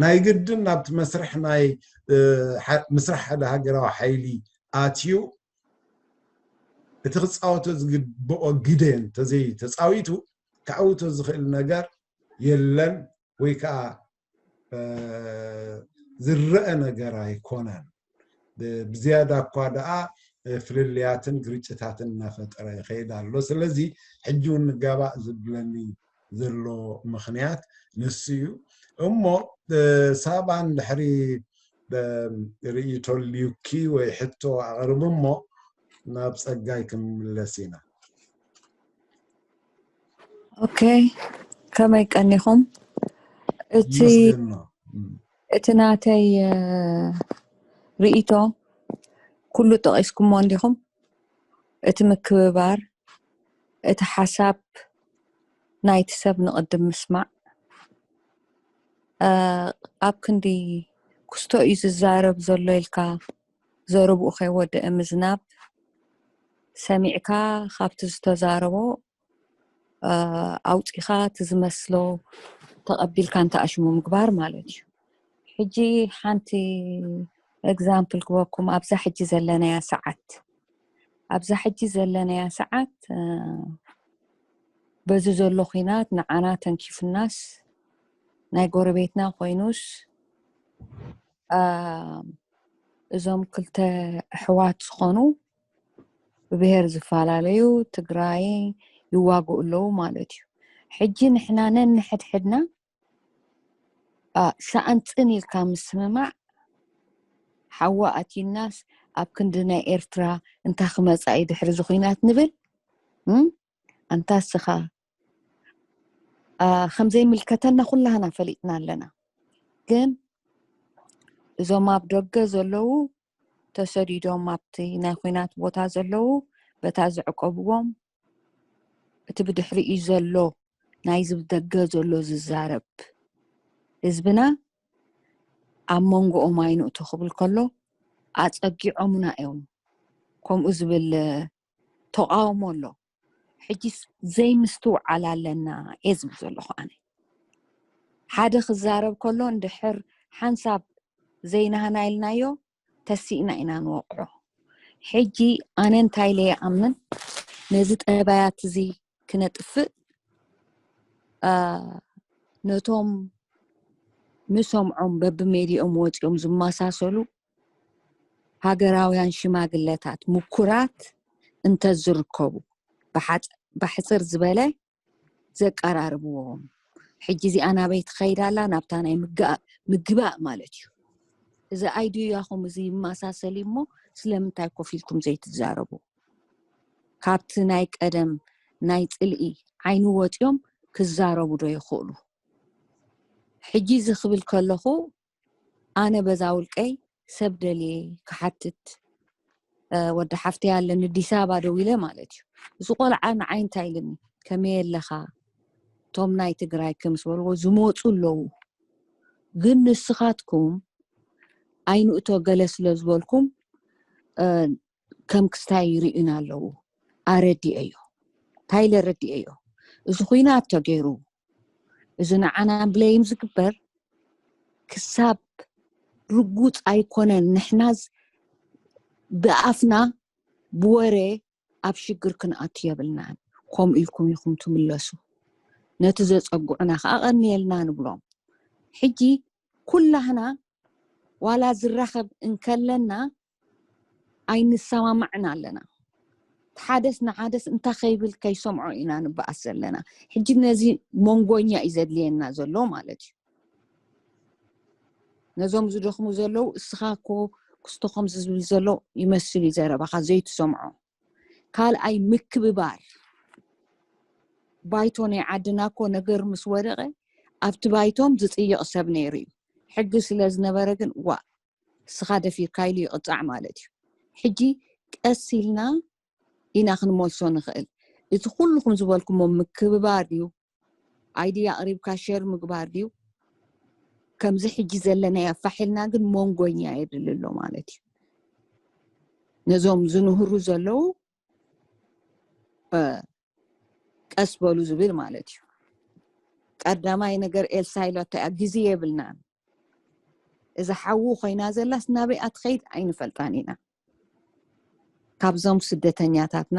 ናይ ግድን ናብቲ መስርሕ ናይ ምስራሕ ሓደ ሃገራዊ ሓይሊ ኣትዩ እቲ ክፃወቶ ዝግብኦ ግደ እንተዘይ ተፃዊቱ ክዓውቶ ዝኽእል ነገር የለን ወይ ከዓ ዝረአ ነገር ኣይኮነን። ብዝያዳ እኳ ደኣ ፍልልያትን ግርጭታትን እናፈጠረ ይኸይድ ኣሎ። ስለዚ ሕጂ እውን ንጋባእ ዝብለኒ ዘሎ ምኽንያት ንሱ እዩ። እሞ ሳባ እንድሕሪ ርእይቶ ልዩኪ ወይ ሕቶ ኣቕርብ እሞ ናብ ጸጋይ ክንምለስ ኢና። ኦኬ፣ ከመይ ቀኒኹም? እቲ እቲ ናተይ ርእይቶ ኩሉ ጠቒስኩሞ እንዲኹም። እቲ ምክብባር፣ እቲ ሓሳብ ናይቲ ሰብ ንቕድም ምስማዕ፣ ኣብ ክንዲ ክስቶ እዩ ዝዛረብ ዘሎ ኢልካ ዘረብኡ ከይወደአ ምዝናብ፣ ሰሚዕካ ካብቲ ዝተዛረቦ ኣውፂኻ እቲ ዝመስሎ ተቐቢልካ እንተኣሽሙ ምግባር ማለት እዩ። ሕጂ ሓንቲ ኤግዛምፕል ክበኩም ኣብዛ ሕጂ ዘለናያ ሰዓት ኣብዛ ሕጂ ዘለናያ ሰዓት በዚ ዘሎ ኩናት ንዓና ተንኪፉናስ ናይ ጎረቤትና ኮይኑስ እዞም ክልተ ኣሕዋት ዝኾኑ ብብሄር ዝፈላለዩ ትግራይ ይዋግኡ ኣለዉ ማለት እዩ። ሕጂ ንሕና ነንሕድሕድና ሰኣን ፅን ኢልካ ምስምማዕ ሓዋ ኣትዩናስ ኣብ ክንዲ ናይ ኤርትራ እንታይ ክመፃ እዩ ድሕሪ እዚ ኩናት ንብል ኣንታ እስኻ ከም ዘይምልከተና ኩላህና ፈሊጥና ኣለና። ግን እዞም ኣብ ደገ ዘለዉ ተሰዲዶም ኣብቲ ናይ ኩናት ቦታ ዘለዉ በታ ዝዕቀብዎም እቲ ብድሕሪኡ ዘሎ ናይዚ ብደገ ዘሎ ዝዛረብ ህዝብና ኣብ መንጎኦም ኣይንእቶ ክብል ከሎ ኣፀጊዖምና እዮም ከምኡ ዝብል ተቃውሞ ኣሎ። ሕጂስ ዘይምስትውዓል ኣለና እየ ዝብል ዘለኹ ኣነ። ሓደ ክዛረብ ከሎ እንድሕር ሓንሳብ ዘይናህና ኢልናዮ ተሲእና ኢና ንወቕዖ። ሕጂ ኣነ እንታይ ኢለ ይኣምን ነዚ ጠባያት እዚ ክነጥፍእ ነቶም ንሰምዖም በብሜድኦም ወፂኦም ዝመሳሰሉ ሃገራውያን ሽማግለታት ምኩራት እንተዝርከቡ ብሓፅር ዝበለ ዘቀራርብዎም ሕጂ እዚኣ ናበይ ትኸይድ ኣላ ናብታ ናይ ምግባእ ማለት እዩ። እዚ ኣይድዩ ያኹም እዚ ይመሳሰል እሞ ስለምንታይ ኮፍ ኢልኩም ዘይትዛረቡ? ካብቲ ናይ ቀደም ናይ ፅልኢ ዓይኒ ወፂኦም ክዛረቡ ዶ ይኽእሉ? ሕጂ እዚ ክብል ከለኹ ኣነ በዛ ውልቀይ ሰብ ደልየ ክሓትት ወዲ ሓፍተይ ኣለኒ ኣዲስ ኣበባ ደው ኢለ ማለት እዩ። እዚ ቆልዓ ንዓይ እንታይ ኢልኒ፣ ከመይ ኣለኻ? እቶም ናይ ትግራይ ከም ዝበልዎ ዝመፁ ኣለዉ፣ ግን ንስኻትኩም ኣይንእቶ ገለ ስለ ዝበልኩም ከም ክስታይ ይርእዩና ኣለዉ። ኣረዲኤዮ። እንታይ ኢለ ረዲኤዮ? እዚ ኹናት ተገይሩ፣ እዚ ንዓና ብለይም ዝግበር ክሳብ ርጉጽ ኣይኮነን። ንሕናስ ብኣፍና ብወረ ኣብ ሽግር ክንኣቱ የብልናን። ከምኡ ኢልኩም ኢኹም ትምለሱ። ነቲ ዘጸግዑና ከዓ ቀንየልና ንብሎም። ሕጂ ኩላህና ዋላ ዝራኸብ እንከለና ኣይንሰማማዕን ኣለና። ሓደስ ንሓደስ እንታይ ከይብል ከይሰምዖ ኢና ንበኣስ ዘለና። ሕጂ ነዚ መንጎኛ እዩ ዘድልየና ዘሎ ማለት እዩ። ነዞም ዝደኽሙ ዘለዉ እስኻ እኮ ክስቶ ከምዚ ዝብል ዘሎ ይመስል እዩ ዘረባኻ ዘይትሰምዖ። ካልኣይ ምክብባር። ባይቶ ናይ ዓድና እኮ ነገር ምስ ወደቐ ኣብቲ ባይቶም ዝጽይቕ ሰብ ነይሩ እዩ። ሕጊ ስለ ዝነበረ ግን ዋ እስኻ ደፊርካ ኢሉ ይቕጻዕ ማለት እዩ። ሕጂ ቀስ ኢልና ኢና ክንመልሶ ንኽእል። እቲ ኩልኹም ዝበልኩሞ ምክብባር ድዩ? ኣይድያ ኣቕሪብካ ሸር ምግባር ድዩ? ከምዚ ሕጂ ዘለናዮ ፋሕ ኢልና ግን መንጎኛ የድሊ ኣሎ ማለት እዩ። ነዞም ዝንህሩ ዘለዉ ቀስ በሉ ዝብል ማለት እዩ። ቀዳማይ ነገር ኤልሳ ኢላቶ እያ፣ ግዜ የብልናን። እዛ ሓዊ ኮይና ዘላስ ናበይ ኣትኸይድ ኣይንፈልጣን ኢና። ካብዞም ስደተኛታትና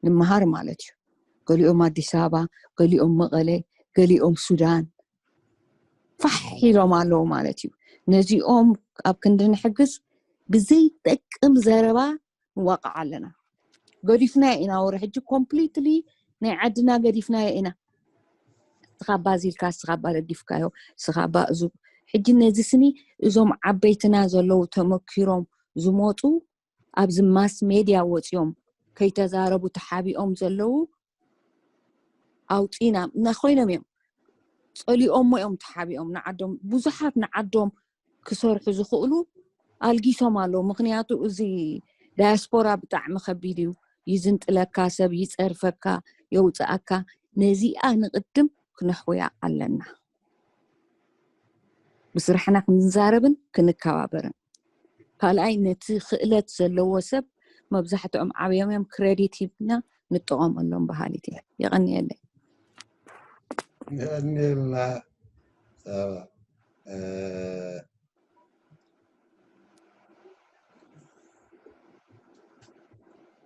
ንምሃር ማለት እዩ። ገሊኦም ኣዲስ ኣበባ፣ ገሊኦም መቐለ፣ ገሊኦም ሱዳን ፋሕ ኢሎም ኣለዉ ማለት እዩ። ነዚኦም ኣብ ክንዲ ንሕግዝ ብዘይጠቅም ዘረባ ንዋቃዕ ኣለና። ገዲፍናዮ ኢና ወረ ሕጂ ኮምፕሊትሊ ናይ ዓድና ገዲፍናዮ ኢና። ስኻ ባዚልካ ስኻ ባረጊፍካዮ ስኻ ባእዙ። ሕጂ ነዚ ስኒ እዞም ዓበይትና ዘለዉ ተመኪሮም ዝመፁ ኣብዚ ማስ ሜድያ ወፂኦም ከይተዛረቡ ተሓቢኦም ዘለዉ ኣውፂና እና ኮይኖም እዮም ፀሊኦሞ እዮም ተሓቢኦም ንዓዶም ብዙሓት ንዓዶም ክሰርሑ ዝኽእሉ ኣልጊሶም ኣለዉ። ምኽንያቱ እዚ ዳያስፖራ ብጣዕሚ ከቢድ እዩ። ይዝንጥለካ፣ ሰብ ይፀርፈካ፣ የውፅኣካ። ነዚኣ ንቕድም ክነሕውያ ኣለና። ብስራሕና ክንዛረብን ክንከባበርን። ካልኣይ ነቲ ክእለት ዘለዎ ሰብ መብዛሕትኦም ዓብዮም እዮም ክሬዲት ሂብና ንጠቐመሎም በሃሊት እየ። የቐንየለይ። የቐንየልና።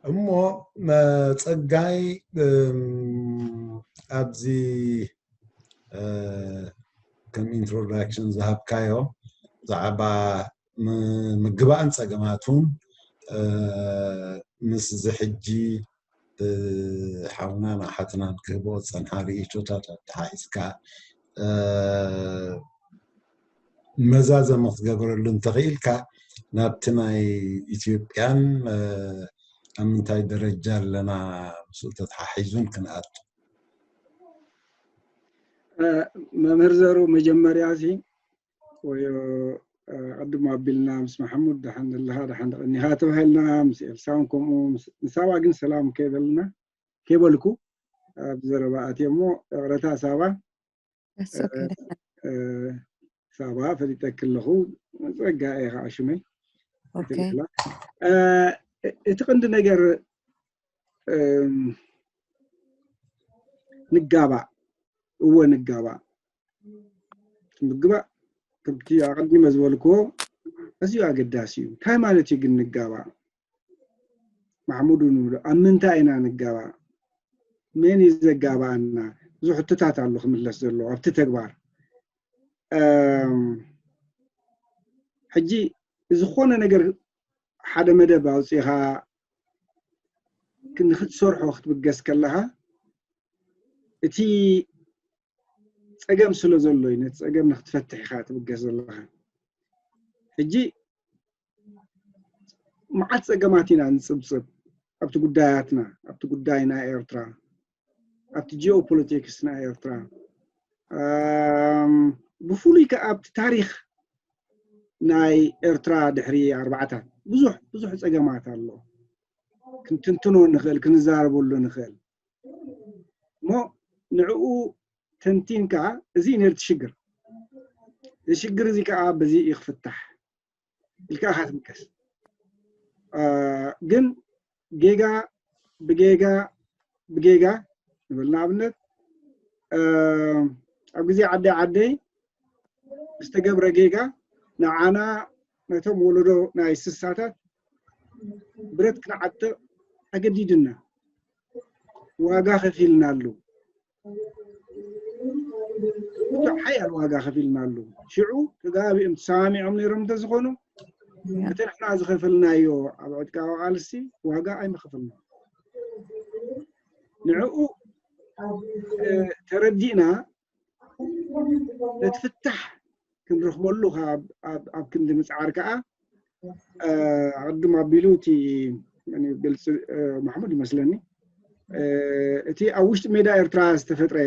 እሞ ጸጋይ ኣብዚ ከም ኢንትሮዳክሽን ዝሃብካዮ ብዛዕባ ምግባእን ጸገማቱን ምስ ዝሕጂ ሓውናን ኣሓትናን ክህቦ ዝጸንሓ ርእይቶታት ኣተሓሒዝካ መዛዘሚ ክትገብረሉ እንተኽኢልካ ናብቲ ናይ ኢትዮጵያን ኣብ ምንታይ ደረጃ ኣለና ምስኡ ተተሓሒዙን ክንኣቱ። መምህር ዘሩ መጀመርያ እዚ ወዮ ቅድም ኣቢልና ምስ ማሕሙድ ደሓን ኣለኻ ደሓን ደቐኒኻ ተባሂልና ምስ ኤልሳውን ከምኡ ንሳባ ግን ሰላም ከይበልና ከይበልኩ ኣብ ዘረባ ኣትየ እሞ ይቕረታ ሳባ ሳባ ፈሊጠኪ ኣለኹ ጸጋ እየ ከዓ ሽመይ እቲ ቀንዲ ነገር ንጋባእ እወ ንጋባእ ምግባእ ከምቲ ኣቐዲመ ዝበልክዎ ኣዝዩ ኣገዳሲ እዩ እንታይ ማለት እዩ ግን ንጋባእ ማሕሙድ ንብሎ ኣብ ምንታይ ኢና ንጋባእ መን እዩ ዘጋባኣና ብዙ ሕቶታት ኣሎ ክምለስ ዘለዎ ኣብቲ ተግባር ሕጂ ዝኾነ ነገር ሓደ መደብ ኣውፂኻ ንክትሰርሖ ክትብገስ ከለኻ እቲ ፀገም ስለ ዘሎ እዩ ነቲ ፀገም ንክትፈትሕ ኢኻ ትብገስ ዘለኻ ሕጂ መዓት ፀገማት ኢና ንፅብፅብ ኣብቲ ጉዳያትና ኣብቲ ጉዳይ ናይ ኤርትራ ኣብቲ ጂኦፖለቲክስ ናይ ኤርትራ ብፍሉይ ከዓ ኣብቲ ታሪክ ናይ ኤርትራ ድሕሪ ኣርባዕታት ብዙሕ ብዙሕ ፀገማት ኣሎ ክንትንትኖ ንኽእል ክንዛረበሉ ንኽእል እሞ ንዕኡ ተንቲንካ እዚ ነርቲ ሽግር እዚ ሽግር እዚ ከዓ በዚ እዩ ክፍታሕ ኢልካ ኢኻ ትምከስ ግን ጌጋ ብጌጋ ብጌጋ ንብል። ንኣብነት ኣብ ግዜ ዓደይ ዓደይ ዝተገብረ ጌጋ ንዓና ነቶም ወለዶ ናይ ስሳታት ብረት ክንዓጥቕ ኣገዲድና፣ ዋጋ ከፊልናሉ። ብጣዕ ሓያል ዋጋ ከፊልናሉ። ሽዑ ተጋቢኦም ተሰማሚዖም ነይሮም እንተዝኾኑ እቲ ንሕና ዝኸፈልናዮ ኣብ ዕጥቃዊ ቃልሲ ዋጋ ኣይምኸፈልና። ንዕኡ ተረዲእና ነቲ ፍታሕ ክንረኽበሉ ኣብ ክንዲ ምፅዓር ከዓ ኣቐድም ኣቢሉ እቲ ግልፂ ማሕሙድ ይመስለኒ እቲ ኣብ ውሽጢ ሜዳ ኤርትራ ዝተፈጥረ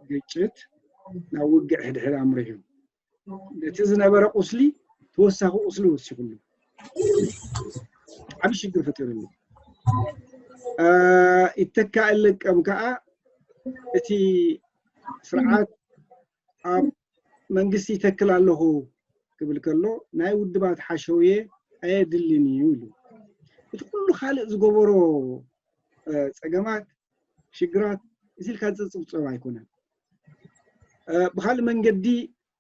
ግጭት ናብ ውግዕ ሕድሕድ ኣምሪሑ ነቲ ዝነበረ ቁስሊ ተወሳኺ ቁስሊ ወሲኹሉ ዓብ ሽግር ፈጢሩሉ ይተካእ ለቀም ከዓ እቲ ስርዓት ኣብ መንግስቲ ይተክል ኣለኹ ክብል ከሎ ናይ ውድባት ሓሸውየ ኣየድልን እዩ ኢሉ እቲ ኩሉ ካልእ ዝገበሮ ፀገማት ሽግራት እዚ ኢልካ ዝፅብፀብ ኣይኮነን ብካልእ መንገዲ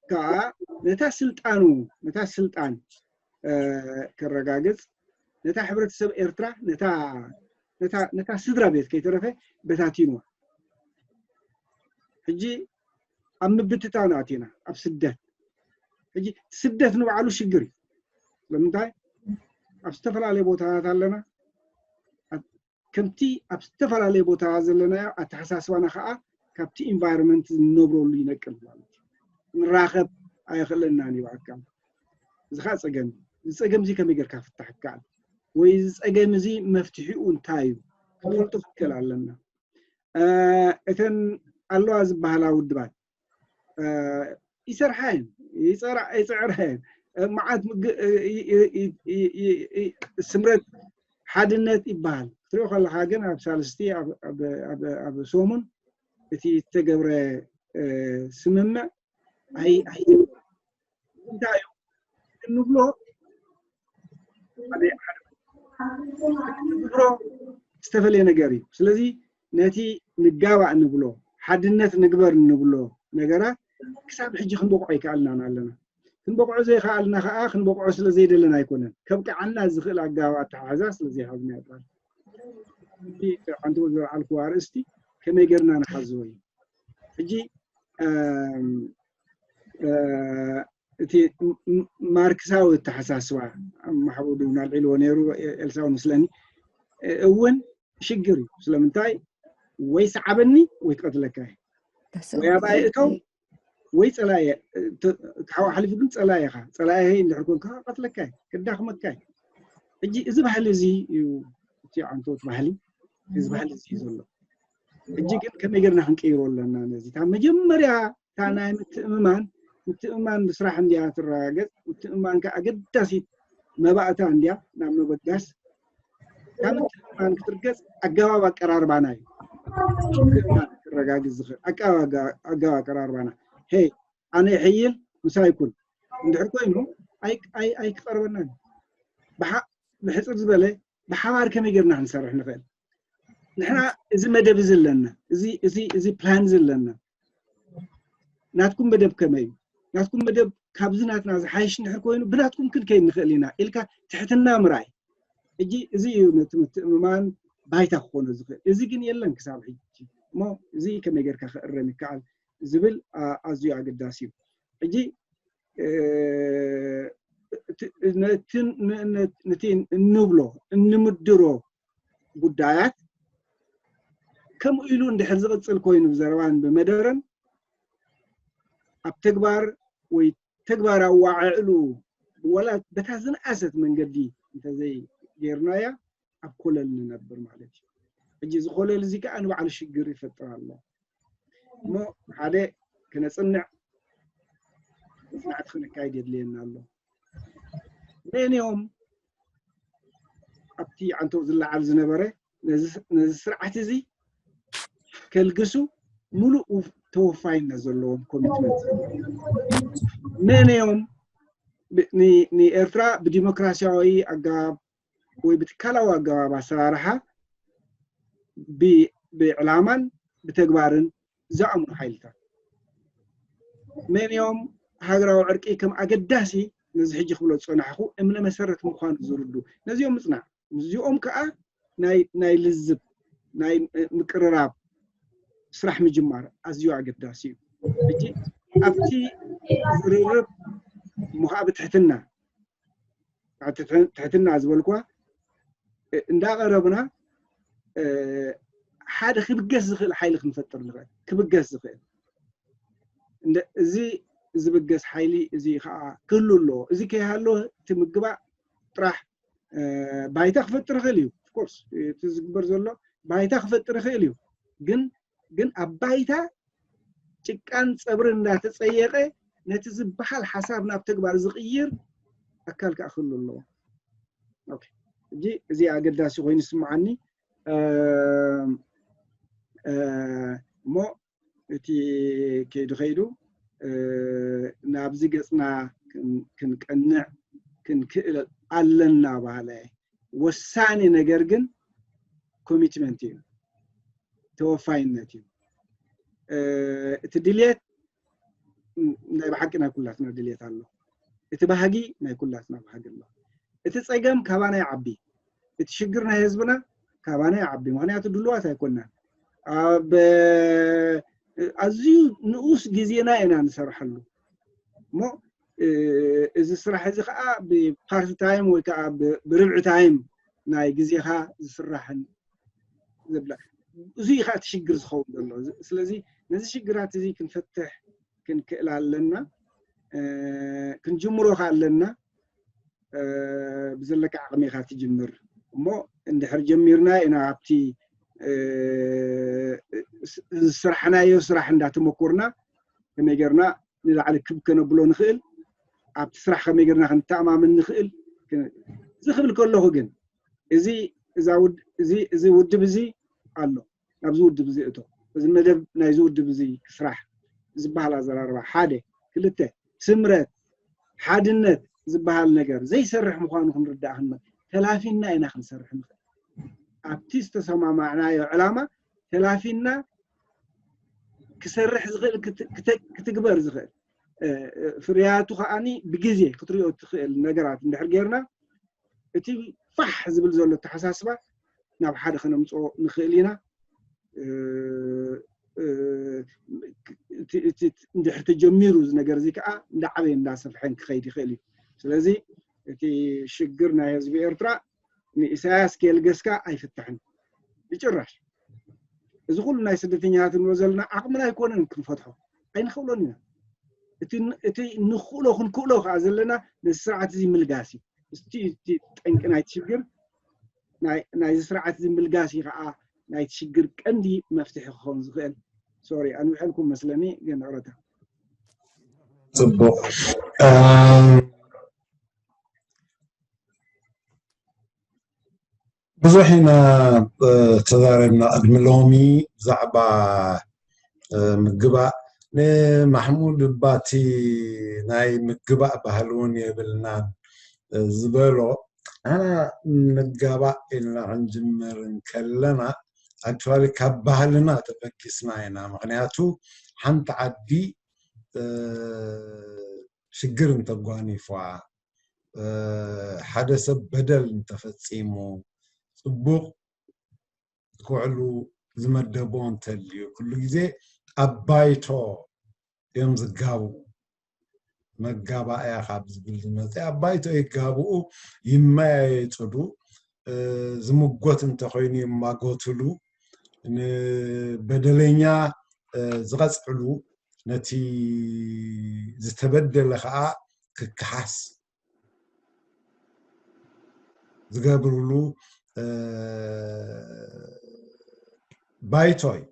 ከዓ ነታ ስልጣኑ ነታ ስልጣን ከረጋግፅ ነታ ሕብረተሰብ ኤርትራ ነታ ስድራ ቤት ከይተረፈ በታቲንዋ ሕጂ ኣብ ምብትታን ኣቲና ኣብ ስደት ሕጂ ስደት ንባዕሉ ሽግር እዩ ስለምንታይ ኣብ ዝተፈላለየ ቦታታት ኣለና ከምቲ ኣብ ዝተፈላለየ ቦታ ዘለናዮ ኣተሓሳስባና ከዓ ካብቲ environment ንነብረሉ ይነቅል ማለት እዩ ንራኸብ ኣይኽእለናን እዩ ብኣካል እዚ ከዓ ፀገም እዚ ፀገም እዚ ከመይ ጌርካ ፍታሕ ይከኣል ወይ እዚ ፀገም እዚ መፍትሒኡ እንታይ እዩ ክንፈልጦ ክንክእል ኣለና እተን ኣለዋ ዝበሃላ ውድባት ይሰርሓ እየን ይፅዕራ እየን መዓት ስምረት ሓድነት ይበሃል ክትሪኦ ከለካ ግን ኣብ ሳልስቲ ኣብ ሰሙን እቲ ዝተገብረ ስምምዕ እንታይ እዩ እንብሎ እንብሎ ዝተፈለየ ነገር እዩ ስለዚ ነቲ ንጋባእ ንብሎ ሓድነት ንግበር ንብሎ ነገራት ክሳብ ሕጂ ክንበቑዖ ኣይከኣልናን ኣለና ክንበቑዖ ዘይከኣልና ከዓ ክንበቑዖ ስለ ዘይደለና ኣይኮነን ከብቅዓና ዝኽእል ኣጋባብ ኣተሓሕዛ ስለ ዘይሓዝና ይባል ሓንቲ ዝለዓልኩዋ ኣርእስቲ ከመይ ጌርና ንሓዝዎ እዩ ሕጂ እቲ ማርክሳዊ ኣተሓሳስባ ማሕሙድ እውን ኣልዒልዎ ነይሩ ኤልሳው ምስለኒ እውን ሽግር እዩ ስለምንታይ ወይ ሰዓበኒ ወይ ክቐትለካ እዩ ወይ ኣባይ እተው ወይ ፀላየ ሓሓሊፉ ግን ፀላየ ኢኻ ፀላየ እንድሕር ኮንካ ክቐትለካ እዩ ክዳኽመካ እዩ ሕጂ እዚ ባህሊ እዚ እዩ እቲ ዓንቶት ባህሊ እዚ ባህሊ እዚ እዩ ዘሎ ሕጂ ግን ከመይ ጌርና ክንቀይሮ ኣለና ነዚ ካብ መጀመርያ እታ ናይ ምትእምማን ምትእምማን ብስራሕ እንድያ ትረጋገፅ ምትእምማን ከዓ ኣገዳሲት መባእታ እንድያ ናብ መበጋስ ካብ ምትእምማን ክትርገፅ ኣገባብ ኣቀራርባና እዩ ምትእምማን ክረጋግፅ ዝኽእል ኣገባብ ኣቀራርባና ሄ ኣነ ይሕይል ምሳይ ኩን እንድሕር ኮይኑ ኣይክቐርበናን ብሕፅር ዝበለ ብሓባር ከመይ ጌርና ክንሰርሕ ንኽእል ንሕና እዚ መደብ እዚ ኣለና እዚ ፕላን እዚ ኣለና ናትኩም መደብ ከመይ እዩ ናትኩም መደብ ካብዚ ናትና ዝሓይሽ እንድሕር ኮይኑ ብናትኩም ክንከይድ ንኽእል ኢና ኢልካ ትሕትና ምርኣይ ሕጂ እዚ እዩ ነቲ ምትእምማን ባይታ ክኾኖ ዝኽእል እዚ ግን የለን ክሳብ ሕጂ እሞ እዚ ከመይ ጌርካ ክእረም ይከኣል ዝብል ኣዝዩ ኣገዳሲ እዩ ሕጂ ነቲ እንብሎ እንምድሮ ጉዳያት ከምኡ ኢሉ እንድሕር ዝቕፅል ኮይኑ ብዘረባን ብመደረን ኣብ ተግባር ወይ ተግባር ኣዋዕዕሉ ወላ በታ ዝነኣሰት መንገዲ እንተዘይ ጌርናያ ኣብ ኮለል ንነብር ማለት እዩ ሕጂ እዚ ኮለል እዚ ከዓ ንባዕሉ ሽግር ይፈጥር ኣሎ እሞ ሓደ ክነፅንዕ መፅናዕቲ ክነካይድ የድልየና ኣሎ መን እዮም ኣብቲ ዓንተው ዝለዓል ዝነበረ ነዚ ስርዓት እዚ ከልግሱ ሙሉእ ተወፋይነት ዘለዎም ኮሚትመንት መን እዮም ብ- ን- ንኤርትራ ብዲሞክራሲያዊ ኣገባብ ወይ ብትካላዊ ኣገባብ ኣሰራርሓ ብ- ብዕላማን ብተግባርን ዝኣምኑ ሓይልታት መን እዮም? ሃገራዊ ዕርቂ ከም ኣገዳሲ ነዚ ሕጂ ክብሎ ዝጸናሕኹ እምነ መሰረት ምዃኑ ዝርዱ ነዚኦም ምጽናዕ፣ ምስዚኦም ከዓ ናይ ናይ ልዝብ ናይ ምቅርራብ ስራሕ ምጅማር ኣዝዩ ኣገዳሲ እዩ። ሕጂ ኣብቲ ዝርርብ እሞ ከዓ ብትሕትና ትሕትና ዝበልኳ እንዳቀረብና ሓደ ክብገስ ዝኽእል ሓይሊ ክንፈጥር ንኽእል። ክብገስ ዝኽእል እዚ ዝብገስ ሓይሊ እዚ ከዓ ክህሉ ኣለዎ። እዚ ከይሃሎ እቲ ምግባእ ጥራሕ ባይታ ክፈጥር ይኽእል እዩ። ኦፍኮርስ እቲ ዝግበር ዘሎ ባይታ ክፈጥር ይኽእል እዩ። ግን ግን ኣብ ባይታ ጭቃን ፀብርን እንዳተፀየቀ ነቲ ዝበሃል ሓሳብ ናብ ተግባር ዝቕይር ኣካል ከዓ ክህሉ ኣለዎ። ሕጂ እዚ ኣገዳሲ ኮይኑ ይስምዓኒ። እሞ እቲ ከይዱ ከይዱ ናብዚ ገፅና ክንቀንዕ ክንክእል ኣለና በሃለ። ወሳኒ ነገር ግን ኮሚትመንት እዩ፣ ተወፋይነት እዩ። እቲ ድልየት ናይ ብሓቂ ናይ ኩላትና ድልየት ኣሎ። እቲ ባህጊ ናይ ኩላትና ባህጊ ኣሎ። እቲ ፀገም ካባና ይዓቢ፣ እቲ ሽግር ናይ ህዝብና ካባና ይዓቢ። ምክንያቱ ድልዋት ኣይኮናን። ኣብ ኣዝዩ ንኡስ ግዜና ኢና ንሰርሐሉ እሞ እዚ ስራሕ እዚ ከዓ ብፓርቲ ታይም ወይ ከዓ ብርብዒ ታይም ናይ ግዜኻ ዝስራሕን ዝብላ እዚ ከዓ እቲ ሽግር ዝኸውን ዘሎ። ስለዚ ነዚ ሽግራት እዚ ክንፈትሕ ክንክእል ኣለና፣ ክንጅምሮ ከዓ ኣለና። ብዘለካ ዓቕሚ ኢኻ ትጅምር እሞ እንድሕር ጀሚርና ኢና ኣብቲ ዝስራሕናዮ ስራሕ እንዳተመኮርና ከመይ ጌርና ንላዕሊ ክብ ከነብሎ ንኽእል፣ ኣብቲ ስራሕ ከመይ ጌርና ክንተኣማመን ንኽእል። እዚ ክብል ከለኹ ግን እዚ እዚ ውድብ እዚ ኣሎ፣ ናብዚ ውድብ እዚ እቶ፣ እዚ መደብ ናይዚ ውድብ እዚ ክስራሕ ዝበሃል ኣዘራርባ ሓደ፣ ክልተ ስምረት ሓድነት ዝበሃል ነገር ዘይሰርሕ ምዃኑ ክንርዳእ ክንመ ተላፊና ኢና ክንሰርሕ ንኽእል። ኣብቲ ዝተሰማማዕናዮ ዕላማ ተላፊና ክሰርሕ ዝኽእል ክትግበር ዝኽእል ፍርያቱ ከዓኒ ብግዜ ክትሪኦ እትኽእል ነገራት እንድሕር ጌርና እቲ ፋሕ ዝብል ዘሎ ኣተሓሳስባ ናብ ሓደ ከነምፅኦ ንኽእል ኢና። እንድሕር ተጀሚሩ እዚ ነገር እዚ ከዓ እንዳዓበየ እንዳሰፍሐን ክኸይድ ይኽእል እዩ። ስለዚ እቲ ሽግር ናይ ህዝቢ ኤርትራ ንኢሳያስ ከየልገስካ ኣይፍታሕን ብጭራሽ። እዚ ኩሉ ናይ ስደተኛታት ንብሎ ዘለና ዓቕምና ኣይኮነን ክንፈትሖ ኣይንኽእሎን ኢና። እቲ ንኽእሎ ክንክእሎ ከዓ ዘለና ነዚ ስርዓት እዚ ምልጋስ እዩ። እስቲ እቲ ጠንቂ ናይቲ ሽግር ናይዚ ስርዓት እዚ ምልጋስ እዩ ከዓ ናይቲ ሽግር ቀንዲ መፍትሒ ክኸውን ዝኽእል። ሶሪ ኣንውሐልኩም መስለኒ ግን ይቕረታ። ፅቡቅ ብዙሕ ኢና ተዛረብና ቅድሚ ሎሚ ብዛዕባ ምግባእ ንማሕሙድ እባቲ ናይ ምግባእ ባህሊ እውን የብልናን ዝበሎ ኣና ንጋባእ ኢልና ክንጅምር እንከለና ኣክቹዋሊ ካብ ባህልና ተበጊስና ኢና። ምክንያቱ ሓንቲ ዓዲ ሽግር እንተጓኒፍዋ ሓደ ሰብ በደል እንተፈፂሙ ፅቡቕ ክውዕሉ ዝመደቦ እንተልዩ ኩሉ ግዜ ኣብ ባይቶ እዮም ዝጋብኡ። መጋባእያ ካብ ዝብል ዝመፀ ኣብ ባይቶ ይጋብኡ፣ ይመያየጥሉ። ዝምጎት እንተኮይኑ ይማጎትሉ፣ ንበደለኛ ዝቐፅዕሉ፣ ነቲ ዝተበደለ ከዓ ክከሓስ ዝገብርሉ ባይቶ እዩ።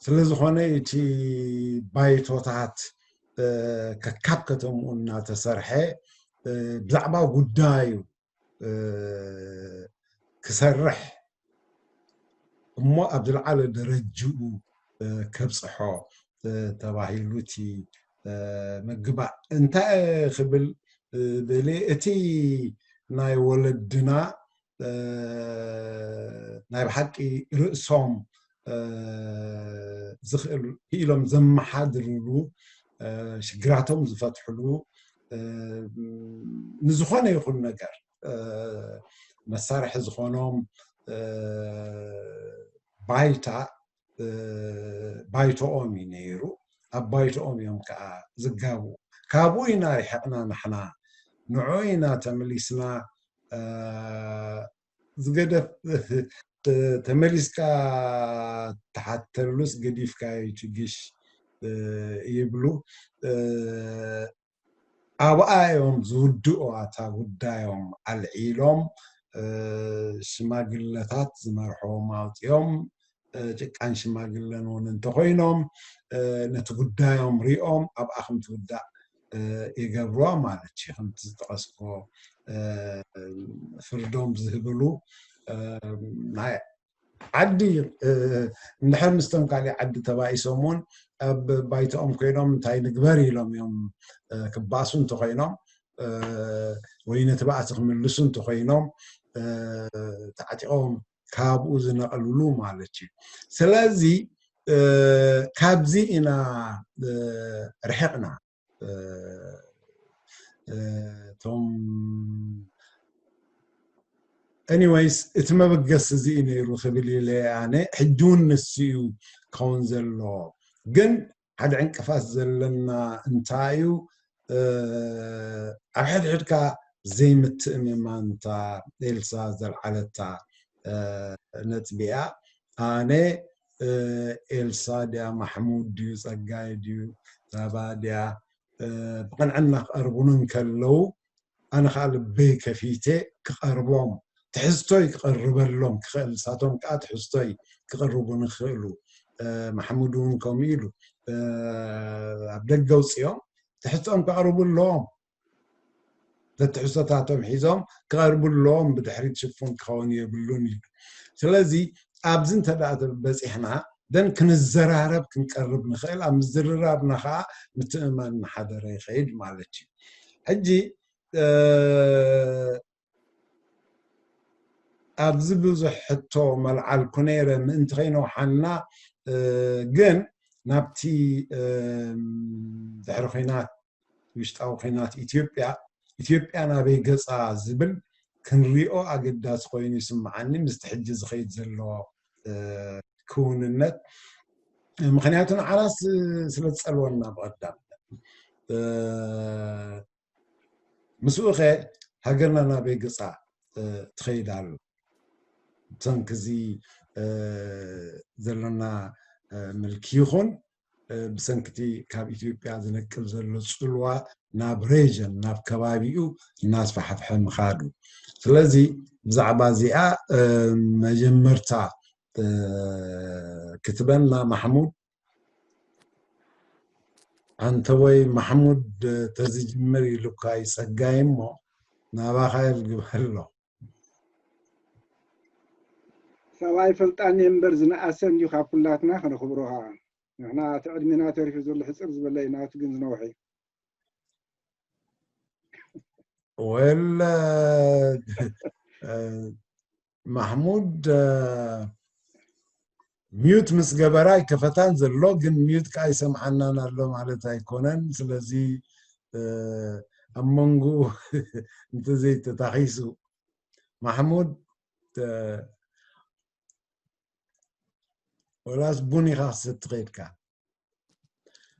ስለዝኾነ እቲ ባይቶታት ከካብ ከተምኡ እናተሰርሐ ብዛዕባ ጉዳዩ ክሰርሕ እሞ ኣብ ዝለዓለ ደረጅኡ ከብፅሖ ተባሂሉ እቲ ምግባእ። እንታይ ክብል ደልየ፣ እቲ ናይ ወለድና ናይ ብሓቂ ርእሶም ዝኽእል ክኢሎም ዘመሓድርሉ፣ ሽግራቶም ዝፈትሕሉ፣ ንዝኾነ ይኹን ነገር መሳርሒ ዝኾኖም ባይታ፣ ባይቶኦም እዩ ነይሩ። ኣብ ባይቶኦም እዮም ከዓ ዝጋቡ። ካብኡ ኢና ርሕቕና ንሕና፣ ንዑ ኢና ተመሊስና። ዝገደፍ ተመሊስካ ትሓተሉስ ገዲፍካ ይትግሽ ይብሉ። ኣብኣ እዮም ዝውድኡ፣ ኣታ ጉዳዮም ኣልዒሎም። ሽማግለታት ዝመርሕዎም ኣውፅኦም፣ ጭቃን ሽማግለን እውን እንተኮይኖም፣ ነቲ ጉዳዮም ሪኦም ኣብኣ ከም ትውዳእ ይገብርዋ ማለት እዩ። ከምቲ ዝጠቐስኮ፣ ፍርዶም ዝህብሉ ናይ ዓዲ፣ እንድሕር ምስቶም ካሊእ ዓዲ ተባኢሶም እውን ኣብ ባይቶኦም ኮይኖም እንታይ ንግበር ኢሎም እዮም ክባእሱ እንተኮይኖም፣ ወይ ነቲ ባእሲ ክምልሱ እንተኮይኖም፣ ተዓጢቆም ካብኡ ዝነቐልሉ ማለት እዩ። ስለዚ ካብዚ ኢና ርሕቕና። እቶም፣ anyways፣ እቲ መበገሲ እዚ እዩ ነይሩ ክብል ኢለ ኣነ። ሕጂ እውን ንሱ እዩ ክኸውን ዘለዎ። ግን ሓደ ዕንቅፋት ዘለና እንታይ እዩ? ኣብ ሕድሕድካ ዘይምትእምማን፣ እታ ኤልሳ ዘልዓለታ ነጥቢ እያ። ኣነ ኤልሳ ድያ፣ ማሕሙድ ድዩ፣ ጸጋይ ድዩ፣ ዛባ ድያ፣ ብቕንዕና ክቐርቡኒ እንከለዉ፣ ኣነ ከዓ ልበይ ከፊተ ክቐርቦም፣ ትሕዝቶይ ክቐርበሎም ክኽእል፣ ንሳቶም ከዓ ትሕዝቶይ ክቕርቡኒ ክኽእሉ። ማሕሙድ እውን ከምኡ ኢሉ፣ ኣብ ደገ ኣውፅኦም ትሕዝቶኦም ከቕርቡ ኣለዎም። ተትሕዝቶታቶም ሒዞም ክቐርቡ ኣለዎም፣ ብድሕሪት ሽፉን ክኸውን የብሉን ኢሉ። ስለዚ ኣብዚ እንተ ደኣ በፂሕና፣ ደን ክንዘራረብ ክንቀርብ ንኽእል፣ ኣብ ምዝርራብና ከዓ ምትእምማን እናሓደረ ይኸይድ ማለት እዩ። ሕጂ ኣብዚ ብዙሕ ሕቶ መልዓልኩ ነይረ፣ ምእንቲ ከይነውሓና። ግን ናብቲ ድሕሪ ኹናት፣ ውሽጣዊ ኹናት ኢትዮጵያ፣ ኢትዮጵያ ናበይ ገፃ ዝብል ክንሪኦ ኣገዳሲ ኮይኑ ይስምዓኒ፣ ምስቲ ሕጂ ዝኸይድ ዘሎ ክውንነት። ምኽንያቱ ንዓናስ ስለ ዝፀልወና ብቐዳምነት። ምስኡ ኸ ሃገርና ናበይ ገፃ ትኸይድ ኣሎ? ብሰንኪ እዚ ዘሎና ምልኪ ይኹን ብሰንኪ እቲ ካብ ኢትዮጵያ ዝነቅል ዘሎ ፅልዋ ናብ ሬጅን፣ ናብ ከባቢኡ እናስፋሕፍሐ ምኻዱ። ስለዚ ብዛዕባ እዚኣ መጀመርታ ክትበና ማሕሙድ፣ ኣንተ ወይ ማሕሙድ ተዝጅምር ኢሉካ እዩ ጸጋይ እሞ ናባኻ የልግበሎ። ሰብኣይ ፈልጣን እምበር ዝነኣሰ እንዲዩ ካብ ኩላትና፣ ከነኽብሮ ከዓ። ንሕና እቲ ዕድሜና ተሪፉ ዘሎ ሕጽር ዝበለ እዩ፣ ናቱ ግን ዝነውሐ እዩ። ወል ማሕሙድ ሚዩት ምስ ገበራ ኣይከፈታን ዘሎ፣ ግን ሚዩት ከዓ ይሰምዓናን ኣሎ ማለት ኣይኮነን። ስለዚ ኣብ መንጎ እንተዘይተታኺሱ ማሕሙድ ወላስ ቡን ኢኻ ክትሰቲ ከይድካ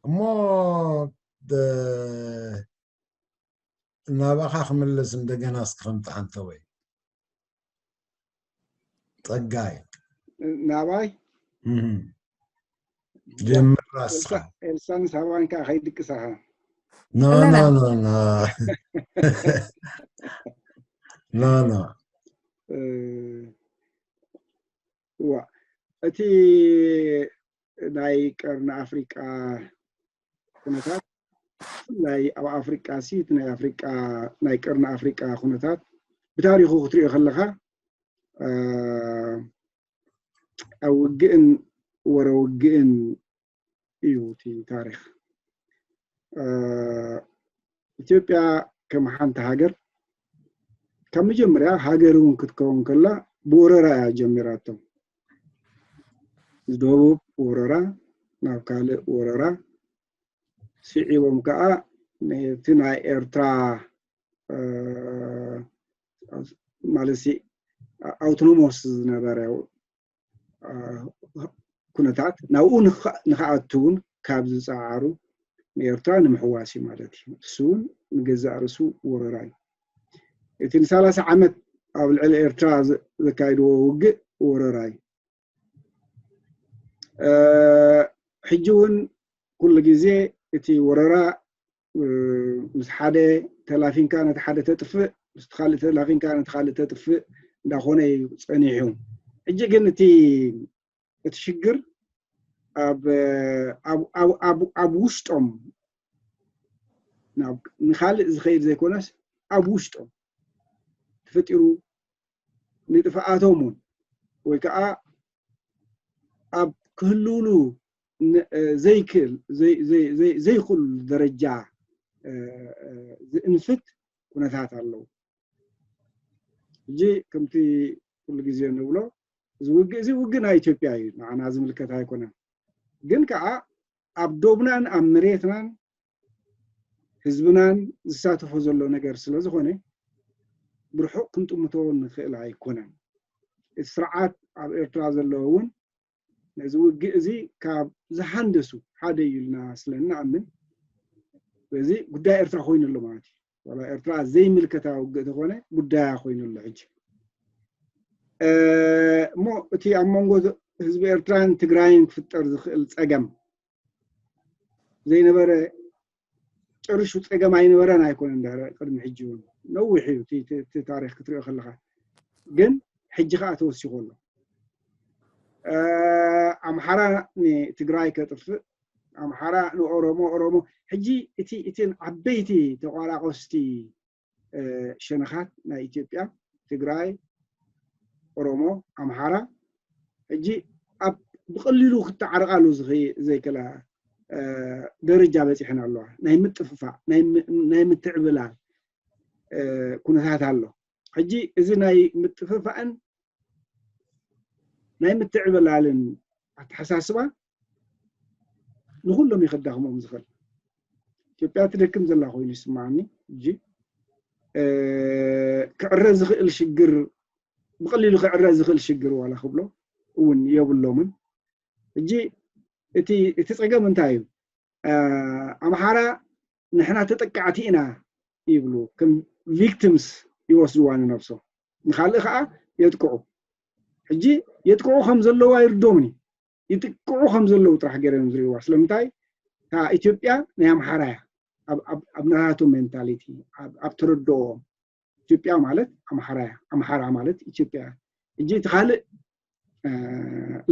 እሞ ናባኻ ክምለስ እንደገና እስኪ ከምቲ ሓንተወይ ጸጋይ ናባይ ጀምር ራስኻ። ኤልሳን ሳባን ከዓ ከይድቅሳኻ ኖ ኖ ኖ ኖ ኖ ኖ እዋ እቲ ናይ ቀርኒ ኣፍሪቃ ኩነታት ብፍላይ ኣብ ኣፍሪቃ ሲ እቲ ናይ ኣፍሪቃ ናይ ቀርኒ ኣፍሪቃ ኩነታት ብታሪኹ ክትሪኦ ከለኻ ኣብ ውግእን ወረ ውግእን እዩ እቲ ታሪኽ። ኢትዮጵያ ከም ሓንቲ ሃገር ካብ መጀመርያ ሃገር እውን ክትከውን ከላ ብወረራ እያ ጀሚራቶ። ደቡብ ወረራ፣ ናብ ካልእ ወረራ ስዒቦም ከዓ ነቲ ናይ ኤርትራ ማለት ኣውቶኖሞስ ዝነበረ ኩነታት ናብኡ ንክኣቱ እውን ካብ ዝፀዓሩ ንኤርትራ ንምሕዋስ እዩ ማለት እዩ። እሱ እውን ንገዛእ ርእሱ ወረራ እዩ። እቲ ንሰላሳ ዓመት ኣብ ልዕሊ ኤርትራ ዘካይድዎ ውግእ ወረራ እዩ። ሕጂ እውን ኩሉ ግዜ እቲ ወረራ ምስ ሓደ ተላፊንካ ነቲ ሓደ ተጥፍእ፣ ምስ ካልእ ተላፊንካ ነቲ ካልእ ተጥፍእ እንዳኾነ እዩ ጸኒሑ። ሕጂ ግን እቲ እቲ ሽግር ኣብ ኣብ ውሽጦም ንካልእ ዝኸይድ ዘይኮነስ ኣብ ውሽጦም ተፈጢሩ ንጥፍኣቶም እውን ወይ ከዓ ኣብ ክህልውሉ ዘይክእል ዘይክእሉ ደረጃ ዝእንፍት ኩነታት ኣለዉ። ሕጂ ከምቲ ኩሉ ግዜ ንብሎ እዚ ውግእ እዚ ውግእ ናይ ኢትዮጵያ እዩ፣ ንዓና ዝምልከት ኣይኮነን። ግን ከዓ ኣብ ዶብናን ኣብ መሬትናን ህዝብናን ዝሳተፎ ዘሎ ነገር ስለ ዝኾነ ብርሑቕ ክንጥምቶ ንኽእል ኣይኮነን። እቲ ስርዓት ኣብ ኤርትራ ዘሎ እውን ነዚ ውግእ እዚ ካብ ዝሃንደሱ ሓደ እዩ ኢልና ስለ እንኣምን በዚ ጉዳይ ኤርትራ ኮይኑ ኣሎ ማለት እዩ። ዋላ ኤርትራ ዘይምልከታ ውግእ ተኾነ ጉዳያ ኮይኑ ኣሎ ሕጂ። እሞ እቲ ኣብ መንጎ ህዝቢ ኤርትራን ትግራይን ክፍጠር ዝኽእል ጸገም ዘይነበረ ጨርሹ ጸገም ኣይነበረን ኣይኮነን። ድሕሪ ቅድሚ ሕጂ እውን ነዊሕ እዩ እቲ ታሪክ ክትሪኦ ከለካ፣ ግን ሕጂ ከዓ ተወሲኮ ኣሎ። ኣምሓራ ንትግራይ ከጥፍእ፣ ኣምሓራ ንኦሮሞ፣ ኦሮሞ ሕጂ እቲ እቲን ዓበይቲ ተቋራቆስቲ ሸነኻት ናይ ኢትዮጵያ ትግራይ፣ ኦሮሞ፣ ኣምሓራ ሕጂ ኣብ ብቐሊሉ ክተዓርቃሉ ዘይክእላ ደረጃ በፂሐን ኣለዋ። ናይ ምጥፍፋእ ናይ ምትዕብላል ኩነታት ኣሎ። ሕጂ እዚ ናይ ምጥፍፋእን ናይ ምትዕብላልን ኣተሓሳስባ ንኩሎም እዩ ከዳኽሞም ዝኽእል። ኢትዮጵያ ትደክም ዘላ ኮይኑ ይስማዓኒ። እጂ ክዕረ ዝኽእል ሽግር ብቐሊሉ ክዕረ ዝኽእል ሽግር ዋላ ክብሎ እውን የብሎምን። እጂ እቲ እቲ ጸገም እንታይ እዩ? ኣምሓራ ንሕና ተጠቃዕቲ ኢና ይብሉ፣ ከም ቪክቲምስ ይወስድዋ ንነብሶም፣ ንኻልእ ከዓ የጥቅዑ። ሕጂ የጥቅዑ ከም ዘለዉ ኣይርዶምን እዩ። ይጥቅዑ ከም ዘለዉ ጥራሕ ገይሮም ዝርእይዋ። ስለምንታይ? እታ ኢትዮጵያ ናይ ኣምሓራ እያ። ኣብ ናታቶም ሜንታሊቲ፣ ኣብ ተረድኦም ኢትዮጵያ ማለት ኣምሓራ እያ፣ ኣምሓራ ማለት ኢትዮጵያ እያ። ሕጂ እቲ ካልእ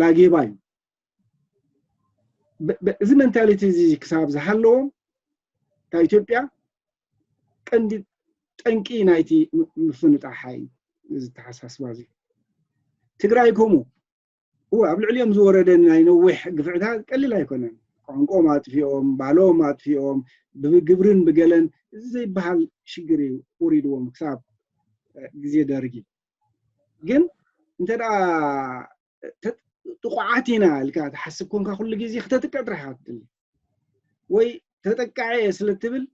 ላጌባ እዩ። እዚ ሜንታሊቲ እዚ ክሳብ ዝሃለዎም እታ ኢትዮጵያ ቀንዲ ጠንቂ ናይቲ ምፍንጣሓ እዩ። እዚ ተሓሳስባ እዚ ትግራይ ከምኡ እወ፣ ኣብ ልዕሊኦም ዝወረደ ናይ ነዊሕ ግፍዕታት ቀሊል ኣይኮነን። ቋንቋኦም ኣጥፊኦም፣ ባህሎም ኣጥፊኦም፣ ብግብርን ብገለን እዚ ዘይበሃል ሽግር እዩ ወሪድዎም ክሳብ ግዜ ደርጊ። ግን እንተ ደኣ ጥቑዓት ኢና ኢልካ ትሓስብ ኮንካ ኩሉ ግዜ ክተጥቅዕ ጥራሕ ኢኻ ትደሊ። ወይ ተጠቃዒ እየ ስለ ትብል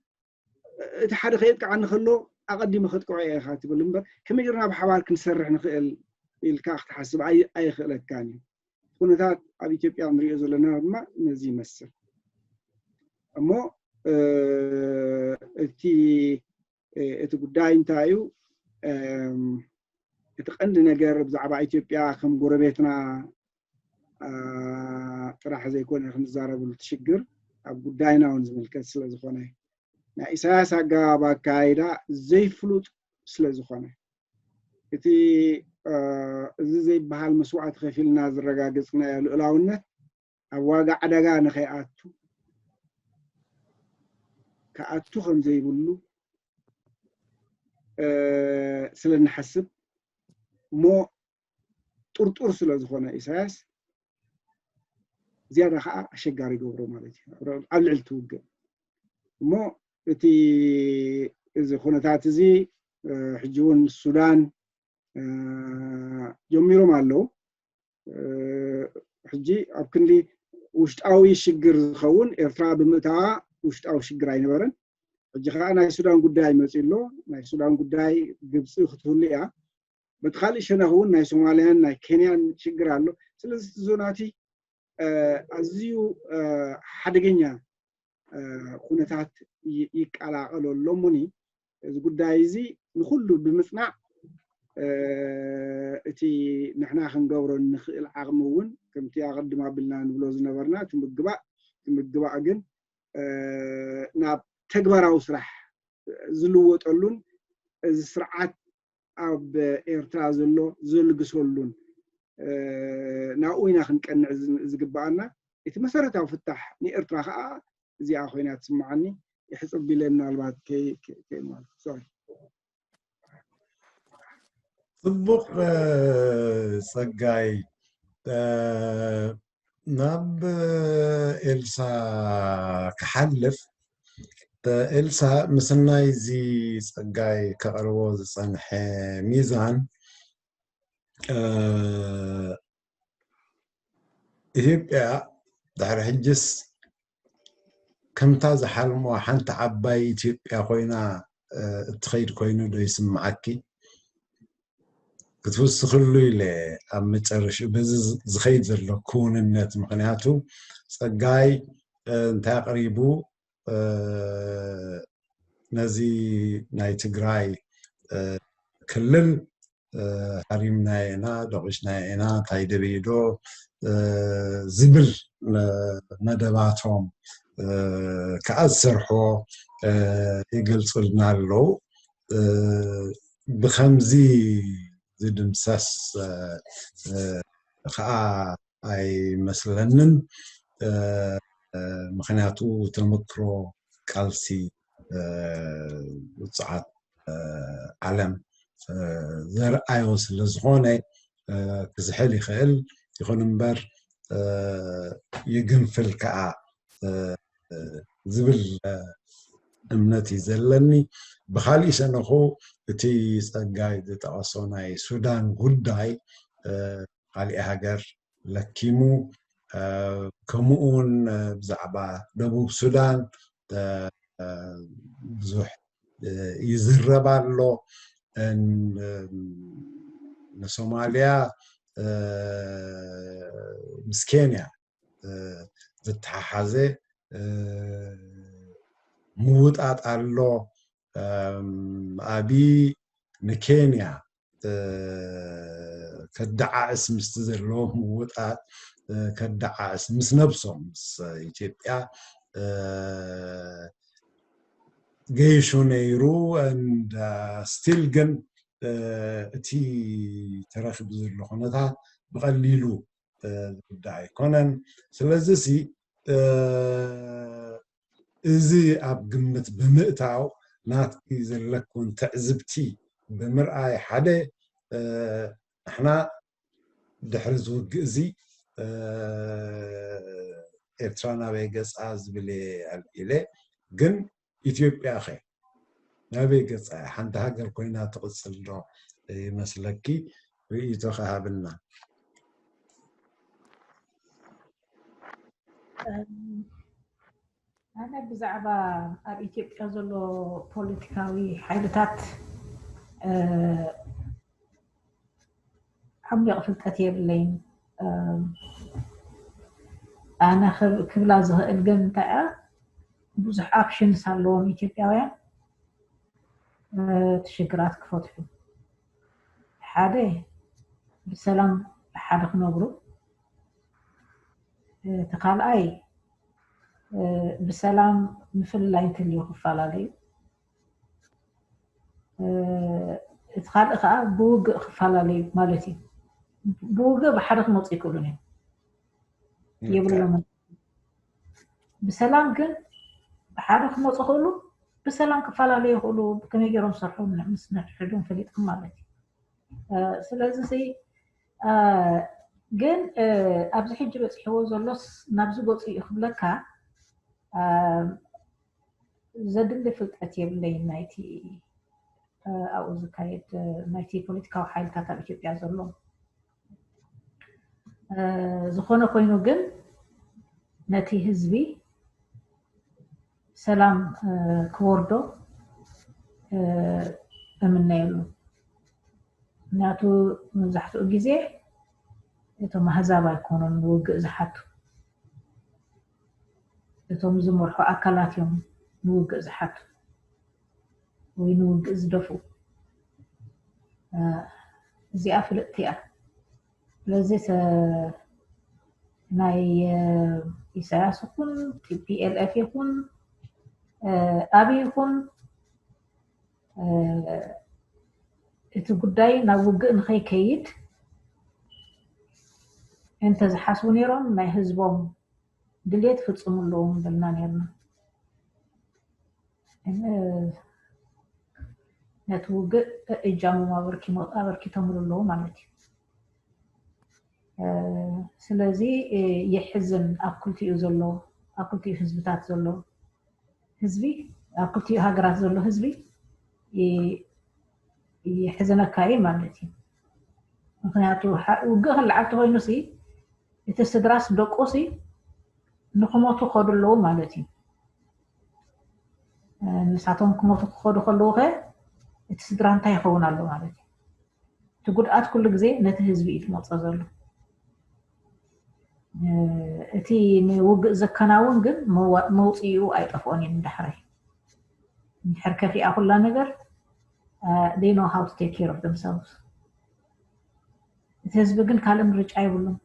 እቲ ሓደ ከየጥቅዓኒ ከሎ ኣቐዲመ ከጥቅዖ እየ ኢኻ ትብል እምበር ከመይ ጌርና ብሓባር ክንሰርሕ ንኽእል ኢልካ ክትሓስብ ኣይኽእለካን እዩ። ኩነታት ኣብ ኢትዮጵያ ንሪኦ ዘለና ድማ ነዚ ይመስል። እሞ እቲ እቲ ጉዳይ እንታይ እዩ? እቲ ቀንዲ ነገር ብዛዕባ ኢትዮጵያ ከም ጎረቤትና ጥራሕ ዘይኮነ ክንዛረብሉ እቲ ሽግር ኣብ ጉዳይና እውን ዝምልከት ስለ ዝኾነ ናይ ኢሳያስ ኣገባብ ኣካይዳ ዘይፍሉጥ ስለ ዝኾነ እቲ እዚ ዘይበሃል መስዋዕቲ ከፊልና ዝረጋገፅናዮ ልኡላውነት ኣብ ዋጋ ዕዳጋ ንኸይኣቱ ክኣቱ ከም ዘይብሉ ስለ እንሓስብ እሞ ጥርጡር ስለ ዝኾነ ኢሳያስ ዝያዳ ከዓ ኣሸጋሪ ይገብሮ ማለት እዩ። ኣብ ልዕሊ እቲ ውግእ እሞ እቲ እዚ ኩነታት እዚ ሕጂ እውን ሱዳን ጀሚሮም ኣለዉ። ሕጂ ኣብ ክንዲ ውሽጣዊ ሽግር ዝኸውን ኤርትራ ብምእታዋ ውሽጣዊ ሽግር ኣይነበረን። ሕጂ ከዓ ናይ ሱዳን ጉዳይ መፂኡ ኣሎ። ናይ ሱዳን ጉዳይ ግብፂ ክትህሉ እያ። በቲ ካልእ ሸነኽ እውን ናይ ሶማልያን ናይ ኬንያን ሽግር ኣሎ። ስለዚ እቲ ዞናቲ ኣዝዩ ሓደገኛ ኩነታት ይቀላቐሎ ኣሎ። እሞኒ እዚ ጉዳይ እዚ ንኩሉ ብምፅናዕ እቲ ንሕና ክንገብሮ ንኽእል ዓቕሚ እውን ከምቲ ኣቐድም ኣቢልና ንብሎ ዝነበርና እቲ ምግባእ እቲ ምግባእ ግን ናብ ተግባራዊ ስራሕ ዝልወጠሉን እዚ ስርዓት ኣብ ኤርትራ ዘሎ ዘልግሰሉን ናብኡ ኢና ክንቀንዕ ዝግበኣና። እቲ መሰረታዊ ፍታሕ ንኤርትራ ከዓ እዚኣ ኮይና ትስምዓኒ። ይሕፅር ቢለ ምናልባት ከይማል ፅቡቕ ጸጋይ ናብ ኤልሳ ክሓልፍ ኤልሳ ምስናይ እዚ ጸጋይ ከቕርቦ ዝጸንሐ ሚዛን ኢትዮጵያ ድሕሪ ሕጅስ ከምታ ዝሓልሞ ሓንቲ ዓባይ ኢትዮጵያ ኮይና እትኸይድ ኮይኑ ዶ ይስምዓኪ? ክትውስኽሉ ኢለ ኣብ መጨረሽ በዚ ዝኸይድ ዘሎ ክውንነት ምክንያቱ ጸጋይ እንታይ ኣቕሪቡ ነዚ ናይ ትግራይ ክልል ሃሪምናዮ ኢና ደቂስናዮ ኢና እንታይ ደበይዶ ዝብል መደባቶም ከዓ ዝሰርሕዎ ይገልፁልና ኣለዉ። ብከምዚ ዝድምሰስ ከዓ ኣይመስለንን። ምክንያቱ ተመክሮ ቃልሲ ውፅዓት ዓለም ዘርኣዮ ስለ ዝኾነ ክዝሕል ይኽእል። ይኹን እምበር ይግንፍል ከዓ ዝብል እምነት እዩ ዘለኒ። ብካሊእ ሸነኹ እቲ ጸጋይ ዝጠቐሶ ናይ ሱዳን ጉዳይ ካሊእ ሃገር ለኪሙ ከምኡ እውን ብዛዕባ ደቡብ ሱዳን ብዙሕ ይዝረብ ኣሎ። ንሶማልያ ምስ ኬንያ ዝተሓሓዘ ምውጣጥ ኣሎ። ኣብይ ንኬንያ ከደዓዕስ ምስቲ ዘለዎ ምውጣጥ ከደዓዕስ ምስ ነብሶም ምስ ኢትዮጵያ ገይሹ ነይሩ። ስቲል ግን እቲ ተረኪቡ ዘሎ ኩነታት ብቐሊሉ ዝውዳእ ኣይኮነን። ስለዚ ሲ እዚ ኣብ ግምት ብምእታው ናትኪ ዘለኩን ትዕዝብቲ ብምርኣይ ሓደ ንሕና ድሕሪ ዝውግእ እዚ ኤርትራ ናበይ ገፃ ዝብል እየ ኣልዒለ ግን ኢትዮጵያ ኸ ናበይ ገፃ ሓንቲ ሃገር ኮይና ትቕፅል ዶ ይመስለኪ? ርእይቶ ከሃብና። ኣነ ብዛዕባ ኣብ ኢትዮጵያ ዘሎ ፖለቲካዊ ሓይልታት ዓሚቕ ፍልጠት የብለይን። ኣነ ክብላ ዝኽእል ግን እንታይ እያ ብዙሕ ኣፕሽንስ ኣለዎም ኢትዮጵያውያን እቲ ሽግራት ክፈትሑ። ሓደ ብሰላም ብሓደ ክነብሩ፣ እቲ ካልኣይ ብሰላም ምፍልላይ እንተልዩ ክፈላለዩ፣ እቲ ካልእ ከዓ ብውግእ ክፈላለዩ ማለት እዩ። ብውግእ ብሓደ ክመፁ ይክእሉን እዮም የብሎም። ብሰላም ግን ብሓደ ክመፁ ክእሉ ብሰላም ክፈላለዩ ይኽእሉ። ከመይ ገይሮም ሰርሑ ምስ ነድሕዶም ፈሊጥኩም ማለት እዩ። ስለዚ ግን ኣብዚ ሕጂ በፂሕዎ ዘሎስ ናብዚ ገፁ እዩ ክብለካ ዘድሊ ፍልጠት የብለይን ናይቲ ኣብኡ ዝካየድ ናይቲ ፖለቲካዊ ሓይልታት ኣብ ኢትዮጵያ ዘሎ። ዝኾነ ኮይኑ ግን ነቲ ህዝቢ ሰላም ክወርዶ እምነየሉ። ምክንያቱ መብዛሕትኡ ግዜ እቶም ኣህዛብ ኣይኮኑን ውግእ ዝሓቱ፣ እቶም ዝመርሑ ኣካላት እዮም ንውግእ ዝሓቱ ወይ ንውግእ ዝደፍኡ። እዚኣ ፍልጥቲ እያ። ስለዚ ናይ ኢሳያስ ይኹን ቲፒኤልኤፍ ይኹን ኣብይ ይኹን እቲ ጉዳይ ናብ ውግእ ንኸይከይድ እንተ ዝሓስቡ ነይሮም ናይ ህዝቦም ድሌት ፍጽሙ ኣለዎም በልና ነርና። ነቲ ውግእ እጃሞም ኣበርኪቶምሉ ኣለዉ ማለት እዩ። ስለዚ የሕዝን ኣብ ክልቲኡ ዘሎ ኣብ ክልቲኡ ህዝብታት ዘሎ ህዝቢ ኣብ ክልቲኡ ሃገራት ዘሎ ህዝቢ የሕዝነካ እዩ ማለት እዩ። ምክንያቱ ውግእ ክልዓል ተኮይኑ ሲ እቲ ስድራስ ደቁ ሲ ንክሞቱ ከዱ ኣለዉ ማለት እዩ። ንሳቶም ክሞቱ ክኸዱ ከለዉ ከ እቲ ስድራ እንታይ ይኸውን ኣሎ ማለት እዩ። እቲ ጉድኣት ኩሉ ግዜ ነቲ ህዝቢ እዩ ዝመፀ ዘሎ። እቲ ንውግእ ዘከናውን ግን መውፅኡ ኣይጠፍኦን እዩ። ንዳሕራይ እንድሕር ከፊኣ ኩላ ነገር they know how to take care of themselves። እቲ ህዝቢ ግን ካልእ ምርጫ ይብሉን።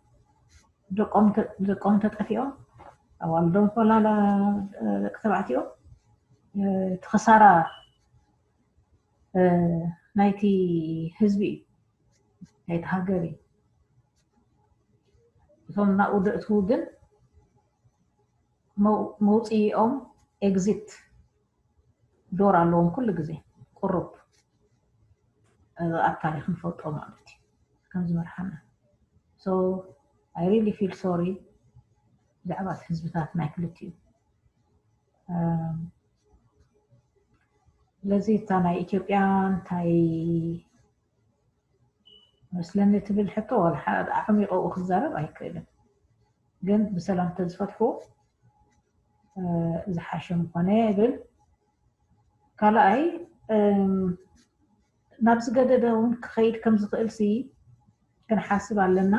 ደቆም ተጠፊኦም ኣዋልዶም ፈላላ ደቂ ተባዕትኦም እቲ ክሳራ ናይቲ ህዝቢ እዩ፣ ናይቲ ሃገር እዩ። እቶም ናብኡ ደእትዉ ግን መውፅኢኦም ኤግዚት ዶር ኣለዎም ኩሉ ግዜ ቁሩብ ኣብ ታሪክ ንፈልጦ ማለት እዩ ከም ዝመርሓና። So I really feel sorry ብዛዕባ ህዝብታት ናይ ክልቲኡ። ስለዚ እታ ናይ ኢትዮጵያ እንታይ መስለኒ ትብል ሕቶ ዋላ ዓሚቆ ክዛረብ ኣይክእልን፣ ግን ብሰላም ተዝፈትሑ ዝሓሸ ምኾነ ይብል። ካልኣይ ናብ ዝገደደ እውን ክኸይድ ከም ዝኽእል ሲ ክንሓስብ ኣለና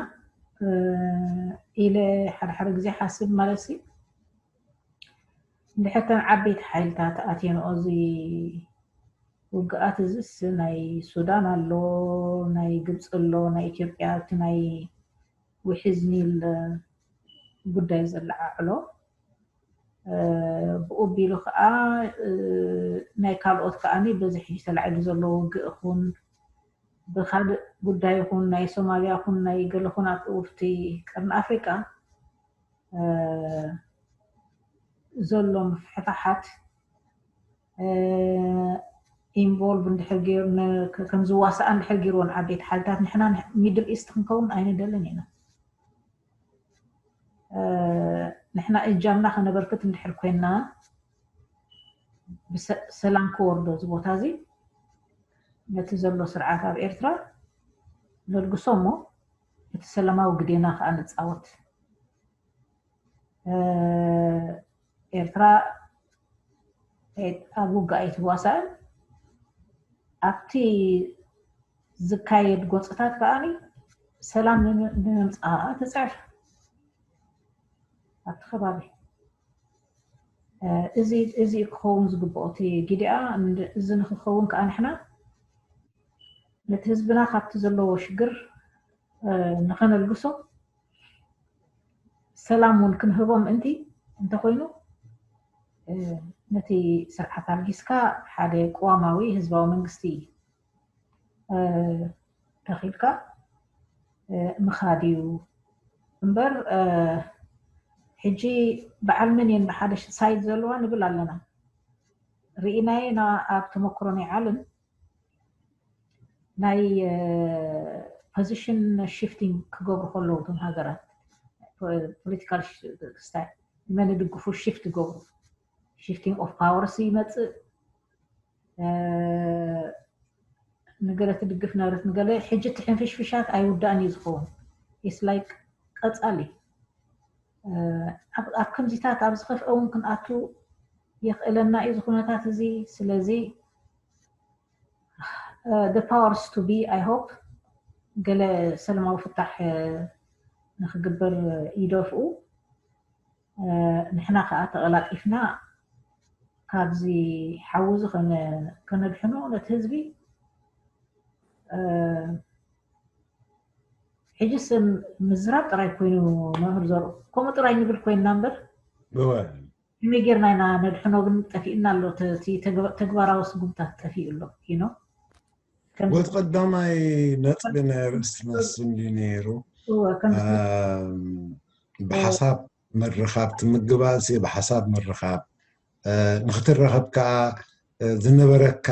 ኢለ ሓደ ሓደ ግዜ ሓስብ ማለት ሲ እንድሕር ተን ዓበይቲ ሓይልታት ኣትየንኦ እዚ ውግኣት እዚስ ናይ ሱዳን ኣሎ፣ ናይ ግብፂ ኣሎ፣ ናይ ኢትዮጵያ እቲ ናይ ውሕዝ ኒል ጉዳይ ዘለዓዕሎ ብኡ ቢሉ ከዓ ናይ ካልኦት ከዓ በዚ ሕጂ ተላዒሉ ዘሎ ውግእ ይኹን ብካልእ ጉዳይ ይኹን ናይ ሶማልያ ይኹን ናይ ገለ ኩናት ውፍቲ ቀርኒ ኣፍሪቃ ዘሎ ምፍሕፋሓት ኢንቮልቭ እንድሕር ከም ዝዋሳኣ እንድሕር ገይርዎን ዓበይቲ ሓይልታት ንሕና ሚድል ኢስት ክንከውን ኣይንደልን ኢና። ንሕና እጃምና ከነበርክት እንድሕር ኮይና ብሰላም ክወርዶ እዚ ቦታ እዚ ነቲ ዘሎ ስርዓት ኣብ ኤርትራ ነልግሶ እሞ እቲ ሰላማዊ ግዴና ከዓ ንፃወት። ኤርትራ ኣብ ውግእ ኣይትዋሳእን ኣብቲ ዝካየድ ጎንፅታት ከዓ ሰላም ንምምፃእ ትፅዕር ኣብቲ ከባቢ። እዚ ክኸውን ዝግብኦ እቲ ጊዲኣ እዚ ንክኸውን ከዓ ንሕና ነቲ ህዝብና ካብቲ ዘለዎ ሽግር ንኸነልግሶ ሰላም እውን ክንህቦ ምእንቲ እንተኮይኑ ነቲ ስርዓት ኣልጊስካ ሓደ ቅዋማዊ ህዝባዊ መንግስቲ ተኺልካ ምኻድ እዩ እምበር ሕጂ በዓል መን እየን ብሓደ ሳይድ ዘለዋ ንብል ኣለና። ርኢናዮ ኢና ኣብ ተመክሮ ናይ ዓለም ናይ ፖዚሽን ሽፍቲንግ ክገብሩ ከለዉ እቶም ሃገራት ፖለቲካል ክስታይ መን ድግፉ ሽፍት ይገብሩ። shifting of powers ይመፅእ። ንገለ ትድግፍ ነበረት፣ ንገለ ሕጂ እቲ ሕንፍሽፍሻት ኣይውዳእን እዩ ዝኸውን። It's like ቀፃሊ ኣብ ከምዚታት ኣብ ዝኸፍአ እውን ክንኣቱ የኽእለና እዩ እዚ ኩነታት እዚ። ስለዚ the powers to be, I hope ገለ ሰላማዊ ፍታሕ ንክግበር ይደፍኡ። ንሕና ከዓ ተቐላጢፍና ካብዚ ሓዊ እዚ ከነድሕኖ ነቲ ህዝቢ። ሕጂ ስም ምዝራብ ጥራይ ኮይኑ መምህር ዘርኡ ከምኡ ጥራይ ንብል ኮይንና እምበር ከመይ ጌርና ኢና ነድሕኖ ግን ጠፊእና ኣሎ። ተግባራዊ ስጉምታት ጠፊኡ ኣሎ። ወት ቀዳማይ ነጥቢ ናይ ርእስና ስንዲ ነይሩ። ብሓሳብ ምርኻብ ትምግባእሲ ብሓሳብ ምርኻብ ንክትረኸብ ከዓ ዝነበረካ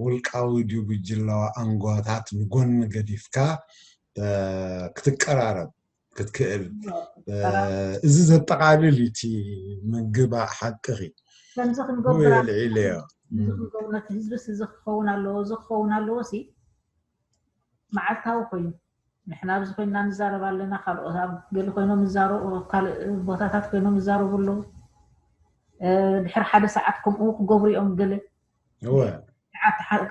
ውልቃዊ ድዩ ጉጅላዊ ኣንጓታት ንጎኒ ገዲፍካ ክትቀራረብ ክትክእል። እዚ ዘጠቃልል እቲ ምግባእ ሓቅኺ ከምዚ ክንገብር ነቲ ህዝብስ እዚ ክኸውን ኣለዎ፣ እዚ ክኸውን ኣለዎ ሲ መዓልታዊ ኮይኑ ንሕና ኣብዚ ኮይንና ንዛረብ ኣለና። ካልኦት ኣብ ገሊ ኮይኖም ይዛረቡ፣ ኣብ ካልእ ቦታታት ኮይኖም ይዛረቡ ኣለዉ። ድሕሪ ሓደ ሰዓት ከምኡ ክገብሩ እዮም። ገለ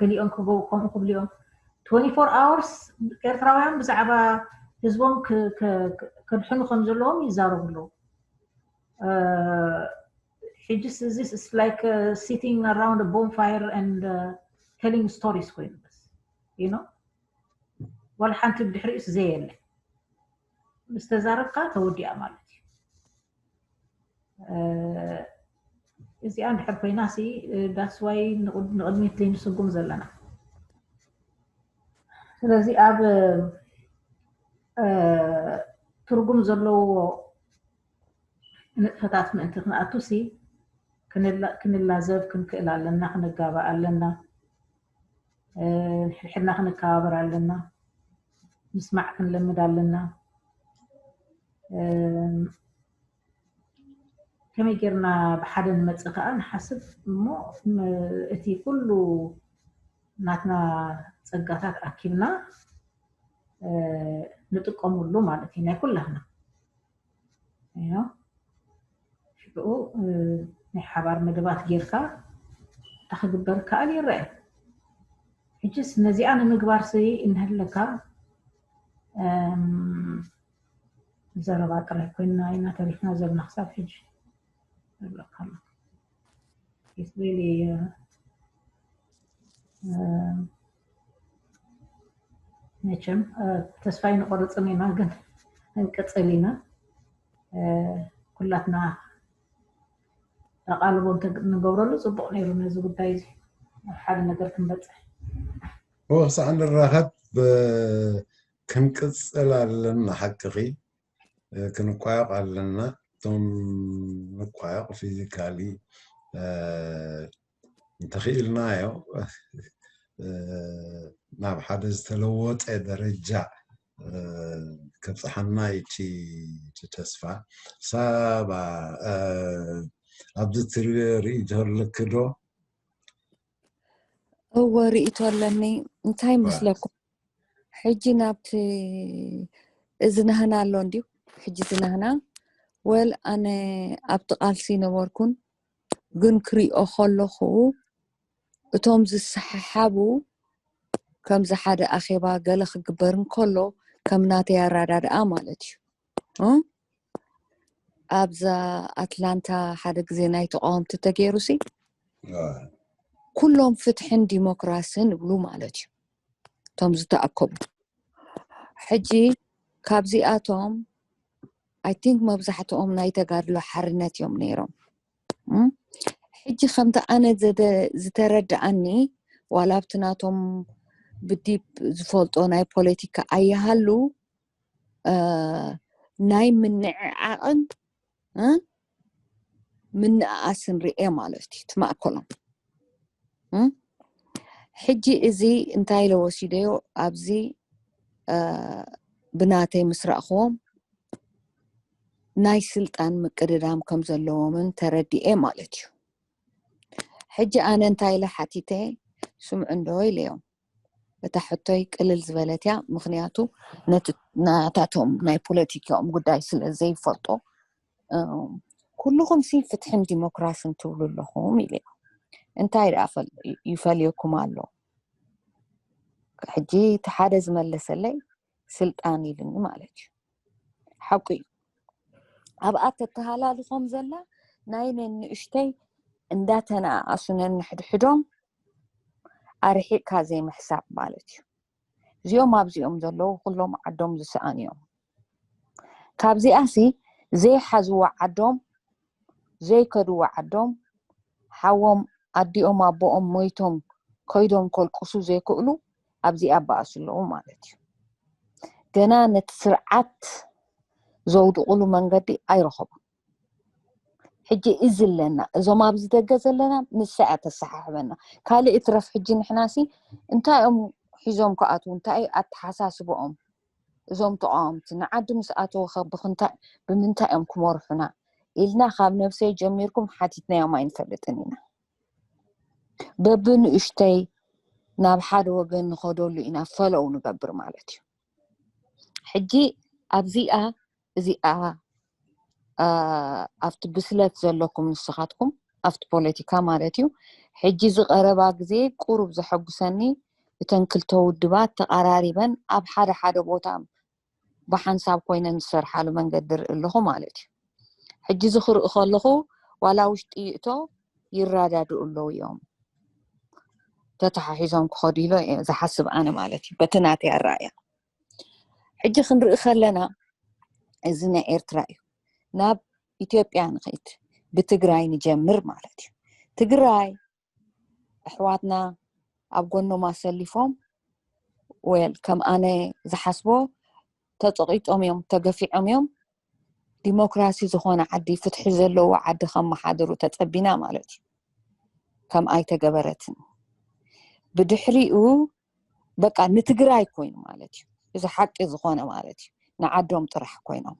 ገሊኦም ከምኡ ክብሉ እዮም። Twenty-four hours ኤርትራውያን ብዛዕባ ህዝቦም ከድሕኑ ከም ዘለዎም ይዛረቡ ኣለዉ። ሕጅስ እዚስ like sitting around bonfire and telling stories ኮይኑ በስ you know ዋላ ሓንቲ ብድሕሪኡስ ዘየለ ምስ ተዛረብካ ተወዲኣ ማለት እዩ። እዚኣ እንድሕር ኮይና ሲ that's why ንቕድሚት ዘይንስጉም ዘለና። ስለዚ ኣብ ትርጉም ዘለዎ ንጥፈታት ምእንቲ ክንኣቱ ሲ ክንላዘብ ክንክእል ኣለና፣ ክንጋባእ ኣለና፣ ሕድሕድና ክንከባበር ኣለና፣ ምስማዕ ክንለምድ ኣለና። ከመይ ጌርና ብሓደ ንመፅእ ከዓ ንሓስብ እሞ እቲ ኩሉ ናትና ፀጋታት ኣኪብና ንጥቀሙሉ ማለት እዩ ናይ ኩላህና። ሽኡ ናይ ሓባር መደባት ጌርካ እንታይ ክግበር ከኣል ይረአ። ሕጅስ ነዚኣ ንምግባር ሲ እንህለካ ዘረባ ጥራይ ኮይንና ኢና ተሪፍና ዘለና ክሳብ ሕጂ። መቸም ተስፋ ኣይንቆርፅን ኢና፣ ግን ክንቅፅል ኢና። ኩላትና ኣቓልቦ ንገብረሉ ፅቡቕ ነይሩ ነዚ ጉዳይ እዚ ኣብ ሓደ ነገር ክንበፅሕ። ክሳዕ ንራኸብ ክንቅፅል ኣለና። ሓቅኺ ክንቋየቕ ኣለና። እቶም ንቋየቕ ፊዚካሊ እንተኽኢልናዮ ናብ ሓደ ዝተለወጠ ደረጃ ከብፅሓና ይቺ ተስፋ። ሳባ ኣብዚ ትርኢ ርእይቶ ኣለኪ ዶ? እወ ርእይቶ ኣለኒ። እንታይ መስለኩም? ሕጂ ናብቲ እዚ ናህና ኣሎ እንድዩ። ሕጂ እዚ ናህና ወል ኣነ ኣብቲ ቃልሲ ነበርኩን፣ ግን ክሪኦ ከለኹ እቶም ዝሰሓሓቡ ከምዚ ሓደ ኣኼባ ገለ ክግበር እንከሎ ከም ናተይ ኣራዳድኣ ማለት እዩ። ኣብዛ ኣትላንታ ሓደ ግዜ ናይ ተቃወምቲ ተገይሩ ሲ ኩሎም ፍትሕን ዲሞክራስን ይብሉ ማለት እዩ እቶም ዝተኣከቡ። ሕጂ ካብዚኣቶም I think መብዛሕትኦም ናይ ተጋድሎ ሓርነት እዮም ነይሮም። ሕጂ ከምቲ ኣነ ዝተረድኣኒ ዋላ ኣብቲ ናቶም ብዲብ ዝፈልጦ ናይ ፖለቲካ ኣይሃሉ ናይ ምንዕዓቕን ምንእኣስን ርኤ ማለት እዩ ትማእከሎም። ሕጂ እዚ እንታይ ኢለ ወሲደዮ ኣብዚ ብናተይ ምስ ረእኽዎም ናይ ስልጣን ምቅድዳም ከም ዘለዎምን ተረዲኤ ማለት እዩ። ሕጂ ኣነ እንታይ ኢለ ሓቲተ፣ ስምዑ እንዶ ኢለዮም። እታ ሕቶይ ቅልል ዝበለት እያ፣ ምኽንያቱ ነቲ ናታቶም ናይ ፖለቲካኦም ጉዳይ ስለ ዘይፈልጦ። እም፣ ኩልኹም ሲ ፍትሕን ዲሞክራስን ትብሉ ኣለኹም ኢለዮም። እንታይ ደኣ ፈል- ይፈልየኩም ኣሎ? ሕጂ እቲ ሓደ ዝመለሰለይ ስልጣን ኢልኒ ማለት እዩ። ሓቁ እዩ። ኣብኣ ተተሃላልኾም ዘላ ናይ ነንእሽተይ እንዳተነኣኣሱ ነንሕድሕዶም ኣርሒቕካ ዘይምሕሳብ ማለት እዩ። እዚኦም ኣብዚኦም ዘለዉ ኩሎም ዓዶም ዝሰኣኑ እዮም። ካብዚኣሲ ዘይሓዝዋ ዓዶም፣ ዘይከድዋ ዓዶም፣ ሓዎም ኣዲኦም ኣቦኦም ሞይቶም ከይዶም ከልቅሱ ዘይክእሉ ኣብዚኣ ኣባእሱ ኣለዉ ማለት እዩ። ገና ነቲ ስርዓት ዘውድቕሉ መንገዲ ኣይረኸቡን። ሕጂ እዚ ኣለና፣ እዞም ኣብዚ ደገ ዘለና ንሳ እያ ተሰሓሕበና። ካልእ ይትረፍ ሕጂ ንሕናሲ እንታይ እዮም ሒዞም ክኣትዉ፣ እንታይ ኣተሓሳስበኦም እዞም ተቃወምቲ ንዓዲ ምስ ኣተዉ ከ ብክንታይ ብምንታይ እዮም ክመርሑና ኢልና ካብ ነብሰይ ጀሚርኩም ሓቲትናዮም ኣይንፈልጥን ኢና። በብንእሽተይ ናብ ሓደ ወገን ንኸደሉ ኢና ፈለው ንገብር ማለት እዩ። ሕጂ ኣብዚኣ እዚኣ ኣብቲ ብስለት ዘለኩም ንስኻትኩም ኣብቲ ፖለቲካ ማለት እዩ። ሕጂ ዝቀረባ ግዜ ቁሩብ ዘሐጉሰኒ እተን ክልተ ውድባት ተቐራሪበን ኣብ ሓደ ሓደ ቦታ ብሓንሳብ ኮይነን ዝሰርሓሉ መንገዲ ርኢ ኣለኹ ማለት እዩ። ሕጂ እዚ ክርኢ ከለኹ ዋላ ውሽጢ ይእቶ ይረዳድኡ ኣለዉ እዮም ተተሓሒዞም ክኸዱ ኢሎ እየ ዝሓስብ ኣነ ማለት እዩ። በቲ ናተይ ኣረኣእያ ሕጂ ክንርኢ ከለና እዚ ናይ ኤርትራ እዩ። ናብ ኢትዮጵያ ንኸይድ ብትግራይ ንጀምር ማለት እዩ። ትግራይ ኣሕዋትና ኣብ ጎኖም ኣሰሊፎም ወል ከም ኣነ ዝሓስቦ ተፀቂጦም እዮም፣ ተገፊዖም እዮም። ዲሞክራሲ ዝኾነ ዓዲ፣ ፍትሒ ዘለዎ ዓዲ ከመሓድሩ ተፀቢና ማለት እዩ። ከም ኣይተገበረትን ብድሕሪኡ በቃ ንትግራይ ኮይኑ ማለት እዩ። እዚ ሓቂ ዝኾነ ማለት እዩ። ንዓዶም ጥራሕ ኮይኖም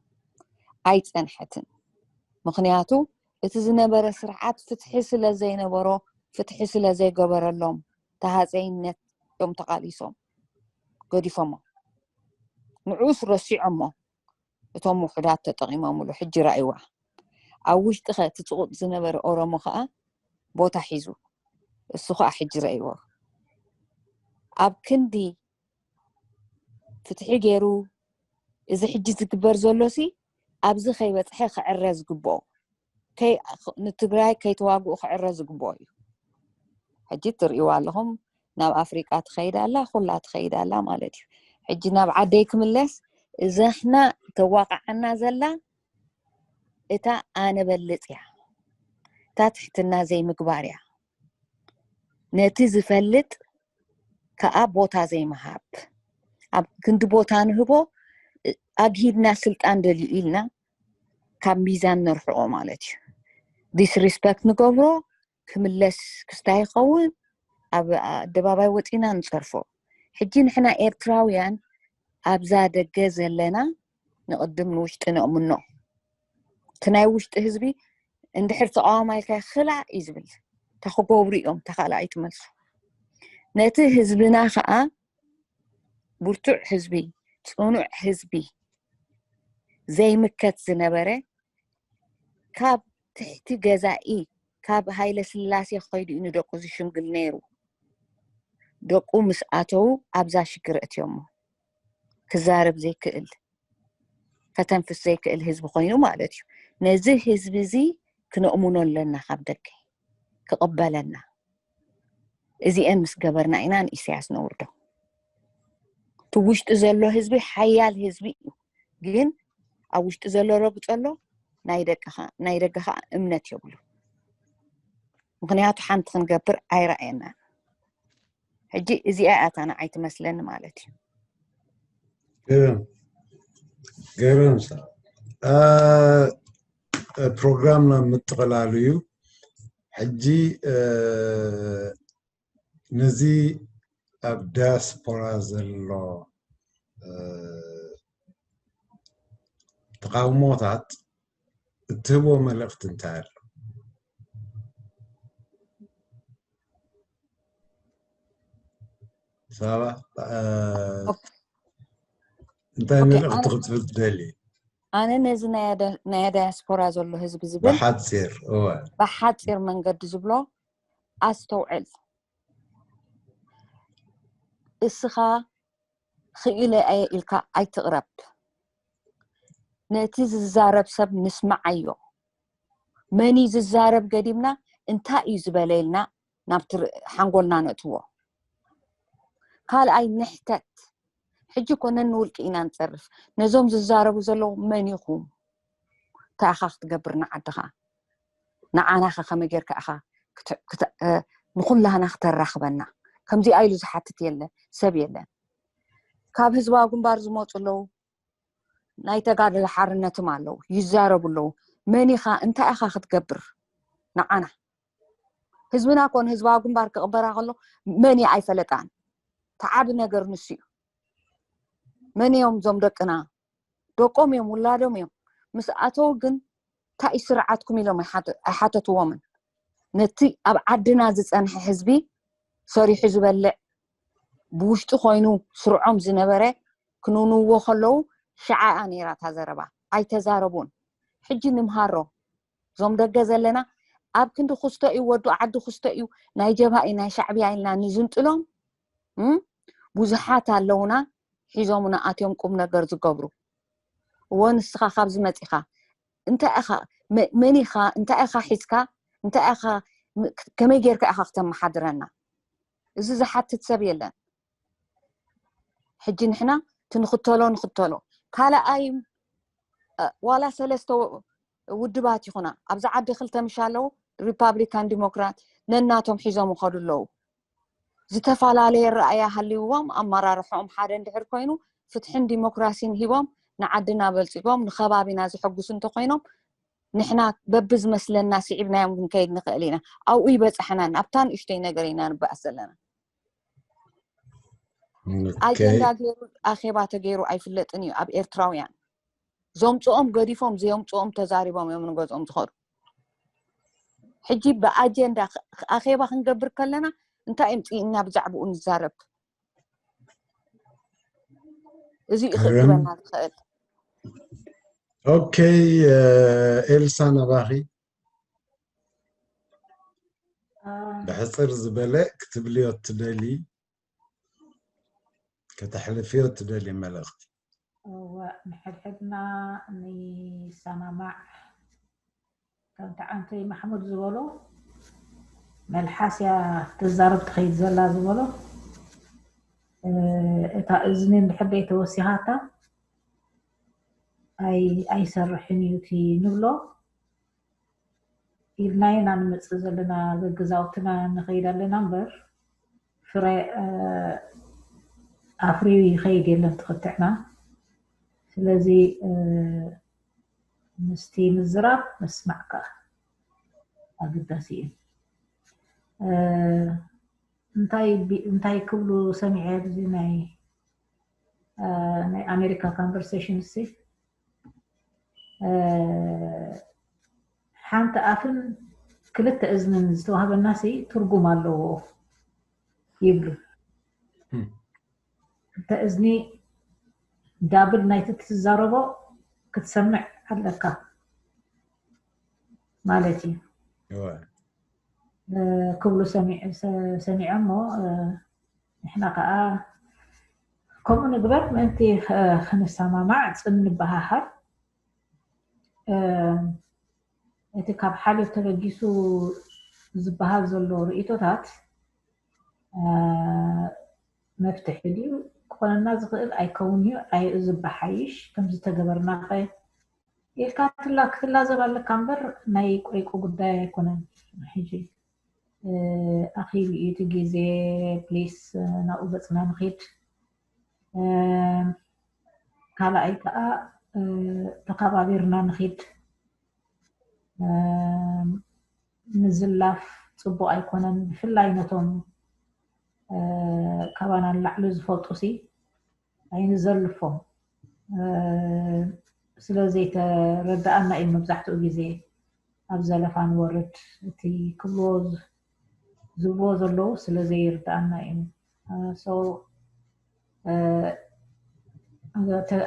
ኣይፀንሐትን። ምክንያቱ እቲ ዝነበረ ስርዓት ፍትሒ ስለ ዘይነበሮ፣ ፍትሒ ስለ ዘይገበረሎም ተሃፀይነት እዮም ተቃሊሶም ገዲፎሞ። ንዑስ ረሲዖሞ እቶም ውሑዳት ተጠቂሞምሉ። ሕጂ ረእይዋ ኣብ ውሽጢ ከ እቲ ፅቁጥ ዝነበረ ኦሮሞ ከዓ ቦታ ሒዙ እሱ ከዓ ሕጂ ረእይዎ ኣብ ክንዲ ፍትሒ ገይሩ እዚ ሕጂ ዝግበር ዘሎ ሲ ኣብዚ ከይበፅሐ ክዕረ ዝግብኦ ንትግራይ ከይተዋግኡ ክዕረ ዝግብኦ እዩ። ሕጂ ትርእይዋ ኣለኹም ናብ ኣፍሪቃ ትኸይድ ኣላ፣ ኩላ ትኸይድ ኣላ ማለት እዩ። ሕጂ ናብ ዓደይ ክምለስ እዛሕና ተዋቃዓና ዘላ እታ ኣነ በልፅ እያ፣ እታ ትሕትና ዘይምግባር እያ። ነቲ ዝፈልጥ ከዓ ቦታ ዘይምሃብ፣ ኣብ ክንዲ ቦታ ንህቦ ኣግሂድና ስልጣን ደልዩ ኢልና ካብ ሚዛን ነርሕቆ ማለት እዩ። ዲስሪስፐክት ንገብሮ፣ ክምለስ ክስታይ ይኸውን ኣብ ኣደባባይ ወፂና ንፀርፎ። ሕጂ ንሕና ኤርትራውያን ኣብዛ ደገ ዘለና ንቕድም ንውሽጢ ነእምኖ። እቲ ናይ ውሽጢ ህዝቢ እንድሕር ተቃዋማይ ከ ክላ እዩ ዝብል። ተክገብሩ እዮም ተካላ ኣይትመልሱ። ነቲ ህዝብና ከዓ ብርቱዕ ህዝቢ፣ ፅኑዕ ህዝቢ ዘይምከት ዝነበረ ካብ ትሕቲ ገዛኢ ካብ ሃይለ ስላሴ ከይዱ እዩ ንደቁ ዝሽምግል ነይሩ። ደቁ ምስ ኣተዉ ኣብዛ ሽግር እትዮሞ ክዛረብ ዘይክእል ከተንፍስ ዘይክእል ህዝቢ ኮይኑ ማለት እዩ። ነዚ ህዝቢ እዚ ክነእምኖ ኣለና፣ ካብ ደገ ክቕበለና። እዚአን ምስ ገበርና ኢና ንኢሳያስ ነውርዶ። እቲ ውሽጢ ዘሎ ህዝቢ ሓያል ህዝቢ እዩ፣ ግን ኣብ ውሽጢ ዘሎ ረግፀ ኣሎ፣ ናይ ደገ ከዓ እምነት የብሉ። ምክንያቱ ሓንቲ ክንገብር ኣይረኣየናን። ሕጂ እዚኣ እያ እታ ንዓይ ትመስለኒ ማለት እዩ። ገረምሳ ፕሮግራምና ምጥቕላሉ እዩ። ሕጂ ነዚ ኣብ ዳያስፖራ ዘሎ ተቃውሞታት እትህቦ መልእኽቲ እንታይ ኣሎ? ሳባ እንታይ መልእኽቲ ክትብል ትደሊ? ኣነ ነዚ ናይ ዳያስፖራ ዘሎ ህዝቢ ዝብል ብሓፂር እወ ብሓፂር መንገዲ ዝብሎ ኣስተውዕል። እስኻ ክኢለ እየ ኢልካ ኣይትቕረብ። ነቲ ዝዛረብ ሰብ ንስምዓዮ። መን እዩ ዝዛረብ ገዲምና እንታይ እዩ ዝበለ ኢልና ናብቲ ሓንጎልና ነእትዎ። ካልኣይ ንሕተት። ሕጂ ኮነን ንውልቂ ኢና ንፀርፍ። ነዞም ዝዛረቡ ዘለዉ መን ኢኹም? እንታይ ኢኻ ክትገብር ንዓድኻ? ንዓናኸ ከመይ ጌርካ ኢኻ ንኹላህና ክተራኽበና? ከምዚኣ ኢሉ ዝሓትት የለ ሰብ የለን። ካብ ህዝባዊ ግንባር ዝመፁ ኣለዉ፣ ናይ ተጋድሎ ሓርነትም ኣለዉ፣ ይዛረቡ ኣለዉ። መን ኢኻ እንታይ ኢኻ ክትገብር ንዓና? ህዝብና ኮን ህዝባዊ ግንባር ክቕበራ ከሎ መን እዩ ኣይፈለጣን። ተዓቢ ነገር ንሱ እዩ። መን እዮም እዞም ደቅና? ደቆም እዮም፣ ውላዶም እዮም። ምስ ኣተው ግን እንታይ እዩ ስርዓትኩም ኢሎም ኣይሓተትዎምን። ነቲ ኣብ ዓድና ዝፀንሐ ህዝቢ ሰሪሑ ዝበልዕ ብውሽጢ ኮይኑ ስርዖም ዝነበረ ክንውንዎ ከለዉ ሸዓኣ ነይራ እታ ዘረባ። ኣይተዛረቡን። ሕጂ ንምሃሮ። እዞም ደገ ዘለና ኣብ ክንዲ ክስቶ እዩ፣ ወዱ ዓዲ ክስቶ እዩ፣ ናይ ጀብሃ እዩ፣ ናይ ሻዕብያ ኢልና ንዝንጥሎም ብዙሓት ኣለውና። ሒዞምና ኣትዮም ቁም ነገር ዝገብሩ። እዎ ንስኻ ካብዚ መፂኻ እንታይ ኢኻ መን ኢኻ እንታይ ኢኻ ሒዝካ እንታይ ኢኻ ከመይ ጌርካ ኢኻ ክተመሓድረና? እዚ ዝሓትት ሰብ የለን። ሕጂ ንሕና ትንኽተሎ ንኽተሎ ካልኣይ ዋላ ሰለስተ ውድባት ይኹና ኣብዚ ዓዲ ክልተ ምሽ ኣለዉ ሪፓብሊካን ዲሞክራት ነናቶም ሒዞም ይኸዱ ኣለዉ። ዝተፈላለየ ረኣያ ሃልይዎም ኣመራርሖኦም ሓደ እንድሕር ኮይኑ ፍትሕን ዲሞክራሲን ሂቦም ንዓድና በልፂጎም ንከባቢና ዘሐጉሱ እንተኮይኖም ንሕና በብዝመስለና ስዒብናዮም ክንከይድ ንኽእል ኢና። ኣብኡ ይበፃሕናን ኣብታ ንእሽተይ ነገር ኢና ንበኣስ ዘለና። ኣጀንዳ ገይሩ ኣኼባ ተገይሩ ኣይፍለጥን እዩ ኣብ ኤርትራውያን። ዘምፅኦም ገዲፎም ዘየምፅኦም ተዛሪቦም እዮም ንገዝኦም ዝኸዱ። ሕጂ ብኣጀንዳ ኣኼባ ክንገብር ከለና እንታይ እዮም ፅኢና ብዛዕባኡ ንዛረብ? እዚ እዩ ክእክበና ዝኽእል። ኦኬ ኤልሳ ናባኺ ብሕፅር ዝበለ ክትብልዮ ትደሊ ከተሕልፍዮ ትደሊ መልእኽቲ? እወ ንሕድሕድና ንሰማማዕ ከምቲ ዓንተይ ማሕሙድ ዝበሎ መልሓስ እያ ክትዛረብ ትኸይድ ዘላ ዝበሎ እታ እዝኒ እንድሕር ደይተወሲኻታ ኣይሰርሕን እዩ እቲ ንብሎ ኢልና ኢና ንመፅእ ዘለና በገዛውትና ንኸይድ ኣለና እምበር ፍረ ኣፍርዩ ይኸይድ የለን ትኽትዕና። ስለዚ ምስቲ ምዝራብ ምስማዕ ከዓ ኣገዳሲ እዩ። እንታይ ክብሉ ሰሚዐ ኣብዚ ናይ ናይ ኣሜሪካ ኮንቨርሴሽን ሲ ሓንቲ ኣፍን ክልተ እዝንን ዝተዋህበና ሲ ትርጉም ኣለዎ ይብሉ። ክልተ እዝኒ ዳብል ናይቲ ትዛረቦ ክትሰምዕ ኣለካ ማለት እዩ ክብሉ ሰሚዐ እሞ ንሕና ከዓ ከምኡ ንግበር ምእንቲ ክንሰማማዕ ፅን ንበሃሃር እቲ ካብ ሓልዮት ተበጊሱ ዝበሃል ዘሎ ርእቶታት መፍትሒ ድዩ ክኾነና ዝኽእል ኣይከውን እዩ ኣይ እዚ በሓይሽ ከምዝተገበርናኸ ኢልካ ትላ ክትላዘብ ኣለካ እምበር ናይ ቆይቁ ጉዳይ ኣይኮነን። ሕጂ ኣኺሉ እዩ እቲ ግዜ ፕሊስ ናብኡ ገፅና ንኺድ ካልኣይ ከዓ ተኸባቢርና ንኺድ ምዝላፍ ፅቡቅ ኣይኮነን ብፍላይ ነቶም ካባና ንላዕሊ ዝፈልጡ ሲ ኣይንዘልፎም ስለ ዘይተረዳኣና እዩ መብዛሕትኡ ግዜ ኣብ ዘለፋ ንወርድ እቲ ክብልዎ ዝብልዎ ዘለዉ ስለ ዘይርዳኣና እዩ so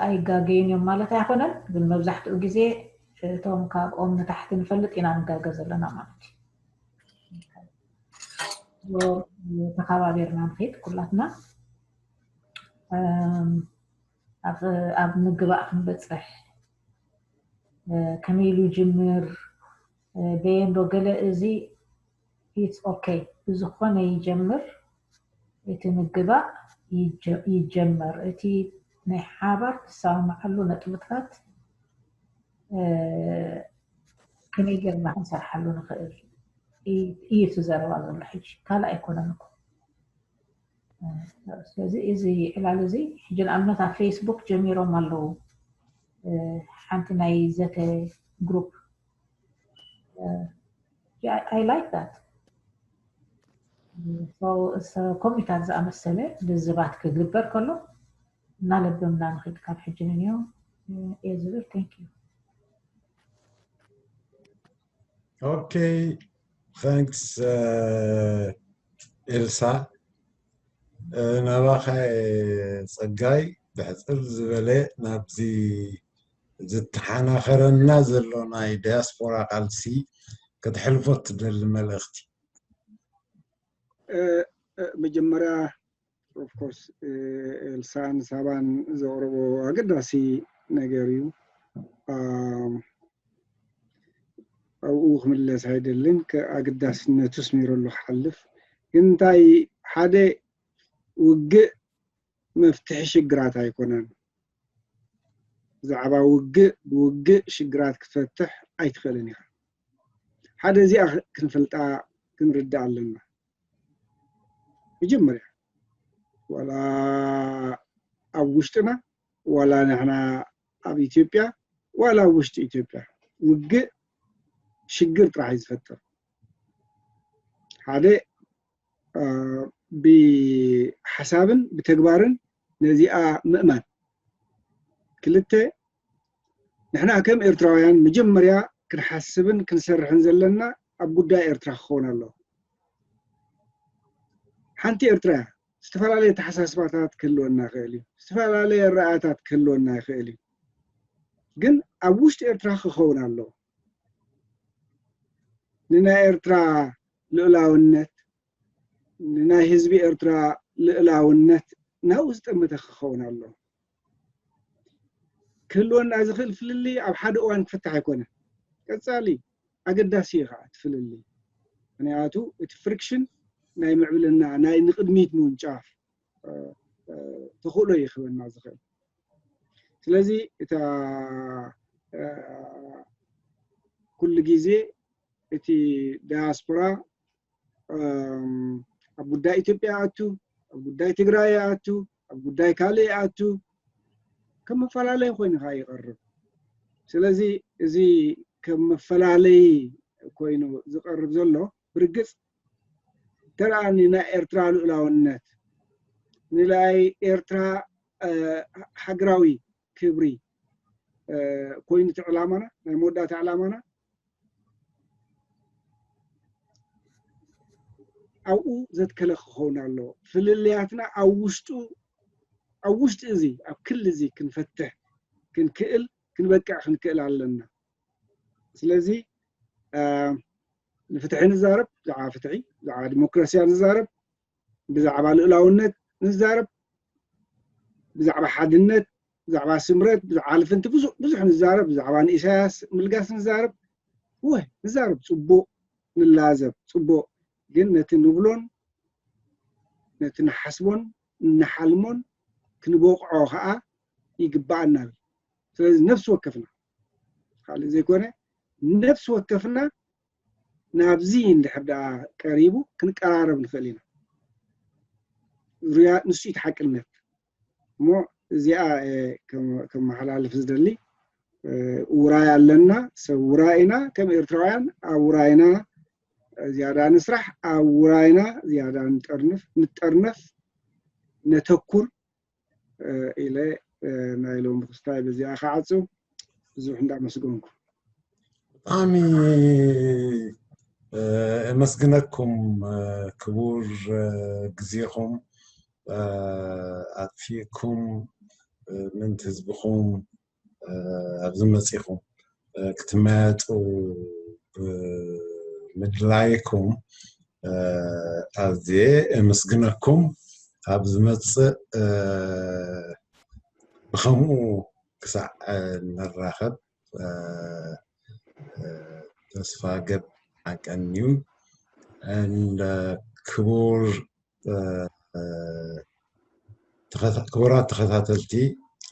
ኣይጋገዩን እዮም ማለት ኣይኮነን፣ ግን መብዛሕትኡ ግዜ እቶም ካብኦም ንታሕቲ ንፈልጥ ኢና ንጋገ ዘለና ማለት እዩ። ተኸባቢርና ንኸይድ ኩላትና ኣብ ምግባእ ክንበፅሕ፣ ከመይ ኢሉ ይጅምር፣ በየንዶ ገለ፣ እዚ it's okay፣ ብዝኾነ ይጀምር፣ እቲ ምግባእ ይጀመር። እቲ ናይ ሓባር ትሰማምዓሉ ነጥብታት ከመይ ጌርና ክንሰርሓሉ ንኽእል እዩ እቲ ዘረባ ዘሎ ሕጂ፣ ካልእ ኣይኮነን እኮ። ስለዚ እዚ ዕላል እዚ ሕጂ ንኣብነት ኣብ ፌስቡክ ጀሚሮም ኣለዉ፣ ሓንቲ ናይ ዘተ ግሩፕ። I like that። ኮሚታት ዝኣመሰለ ልዝባት ክግበር ከሎ እናለበምና ንኽድ ካብ ሕጂ ንንዮ እየ ዝብል። Thank you። Okay, thanks ኤልሳ። ናባኻ ጸጋይ፣ ብሕጽር ዝበለ ናብዚ ዝተሓናኸረና ዘሎ ናይ ዳያስፖራ ቃልሲ ክትሕልፎ ትደሊ መልእኽቲ? መጀመርያ of course ኤልሳን ሳባን ዘቕረቦ ኣገዳሲ ነገር እዩ። ኣብኡ ክምለስ ኣይደልን፣ ኣገዳስነቱ ስሚረሉ ክሓልፍ። ግን እንታይ፣ ሓደ ውግእ መፍትሒ ሽግራት ኣይኮነን። ብዛዕባ ውግእ ብውግእ ሽግራት ክትፈትሕ ኣይትኽእልን ኢኻ። ሓደ እዚኣ ክንፈልጣ ክንርዳእ ኣለና። መጀመርያ ዋላ ኣብ ውሽጥና ዋላ ንሕና ኣብ ኢትዮጵያ ዋላ ኣብ ውሽጢ ኢትዮጵያ ውግእ ሽግር ጥራሕ እዩ ዝፈጥር። ሓደ ብሓሳብን ብተግባርን ነዚኣ ምእማን። ክልተ ንሕና ከም ኤርትራውያን መጀመርያ ክንሓስብን ክንሰርሕን ዘለና ኣብ ጉዳይ ኤርትራ ክኸውን ኣለዎ። ሓንቲ ኤርትራ እያ። ዝተፈላለየ ኣተሓሳስባታት ክህልወና ይኽእል እዩ። ዝተፈላለየ ኣረኣእያታት ክህልወና ይኽእል እዩ። ግን ኣብ ውሽጢ ኤርትራ ክኸውን ኣለዎ። ንናይ ኤርትራ ልኡላውነት፣ ንናይ ህዝቢ ኤርትራ ልእላውነት ናብኡ ዝጠመተ ክኸውን ኣሎ። ክህልወና ዝኽእል ፍልልይ ኣብ ሓደ እዋን ክፍታሕ ኣይኮነን። ቀጻሊ ኣገዳሲ እዩ ከዓ እቲ ፍልልይ። ምክንያቱ እቲ ፍሪክሽን ናይ ምዕብልና፣ ናይ ንቕድሚት ምውንጫፍ ተኽእሎ እዩ ክህበና ዝኽእል። ስለዚ እታ ኩሉ ግዜ እቲ ዳያስፖራ ኣብ ጉዳይ ኢትዮጵያ ይኣቱ፣ ኣብ ጉዳይ ትግራይ ይኣቱ፣ ኣብ ጉዳይ ካልእ ይኣቱ፣ ከም መፈላለይ ኮይኑ ከዓ ይቐርብ። ስለዚ እዚ ከም መፈላለይ ኮይኑ ዝቐርብ ዘሎ ብርግጽ ተረኣኒ ናይ ኤርትራ ልኡላውነት፣ ንላይ ኤርትራ ሃገራዊ ክብሪ ኮይኑ እቲ ዕላማና፣ ናይ መወዳእታ ዕላማና ኣብኡ ዘትከለ ክኸውን ኣለዎ። ፍልልያትና ኣብ ውሽጡ፣ ኣብ ውሽጢ እዚ ኣብ ክሊ እዚ ክንፈትሕ ክንክእል፣ ክንበቅዕ ክንክእል ኣለና። ስለዚ ንፍትሒ ንዛረብ፣ ብዛዕባ ፍትሒ፣ ብዛዕባ ዲሞክራስያ ንዛረብ፣ ብዛዕባ ልእላውነት ንዛረብ፣ ብዛዕባ ሓድነት፣ ብዛዕባ ስምረት፣ ብዛዕባ ልፍንቲ ብዙሕ ንዛረብ፣ ብዛዕባ ንኢሳያስ ምልጋስ ንዛረብ። እወ ንዛረብ፣ ፅቡቅ ንላዘብ፣ ፅቡቅ። ግን ነቲ ንብሎን ነቲ ንሓስቦን ንሓልሞን ክንበቕዖ ከዓ ይግባኣና። ስለዚ ነፍሲ ወከፍና፣ ካልእ ዘይኮነ ነፍሲ ወከፍና ናብዚ እንድሕር ደኣ ቀሪቡ ክንቀራረብ ንኽእል ኢና። ዙርያ ንሱ እቲ ሓቅነት። እሞ እዚኣ ከመሓላልፍ ዝደሊ፣ ውራይ ኣለና፣ ሰብ ውራይ ኢና። ከም ኤርትራውያን ኣብ ውራይና ዝያዳ ንስራሕ፣ ኣብ ውራይና ዝያዳ ንጠርንፍ፣ ንጠርነፍ፣ ነተኩር ኢለ ናይ ሎሚ ክስታይ በዚኣ ክዓጽው። ብዙሕ እንዳመስገንኩ። ብጣዕሚ እመስግነኩም ክቡር ግዜኹም። ኣጥፊእኩም ምእንቲ ህዝብኹም ኣብዚ መፂኹም ክትመያየጡ ብምድላይኩም ኣዝየ እምስግነኩም። ኣብ ዝመፅእ ብኸምኡ ክሳዕ ንራኸብ ተስፋ ገብ ሓቀን እዩ። ክቡር ክቡራት ተኸታተልቲ፣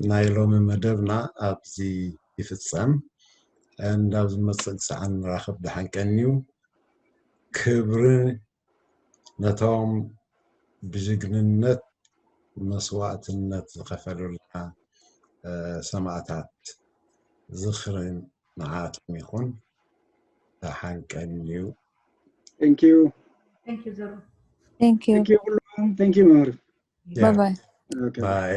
ናይ ሎሚ መደብና ኣብዚ ይፍጸም። እንዳብ ዝመፅእ ሰዓት ንራኸብ። ደሓን ቀንዩ። ክብሪ ነቶም ብጅግንነት መስዋእትነት ዝኸፈሉልና ሰማእታት። ዝኽርን ንዓቶም ይኹን። ደሓን ቀንዩ። Thank you. Thank you, Zero. Thank you. Thank you ኩሎም። Thank you መምህር። Bye bye. Okay. ባይ።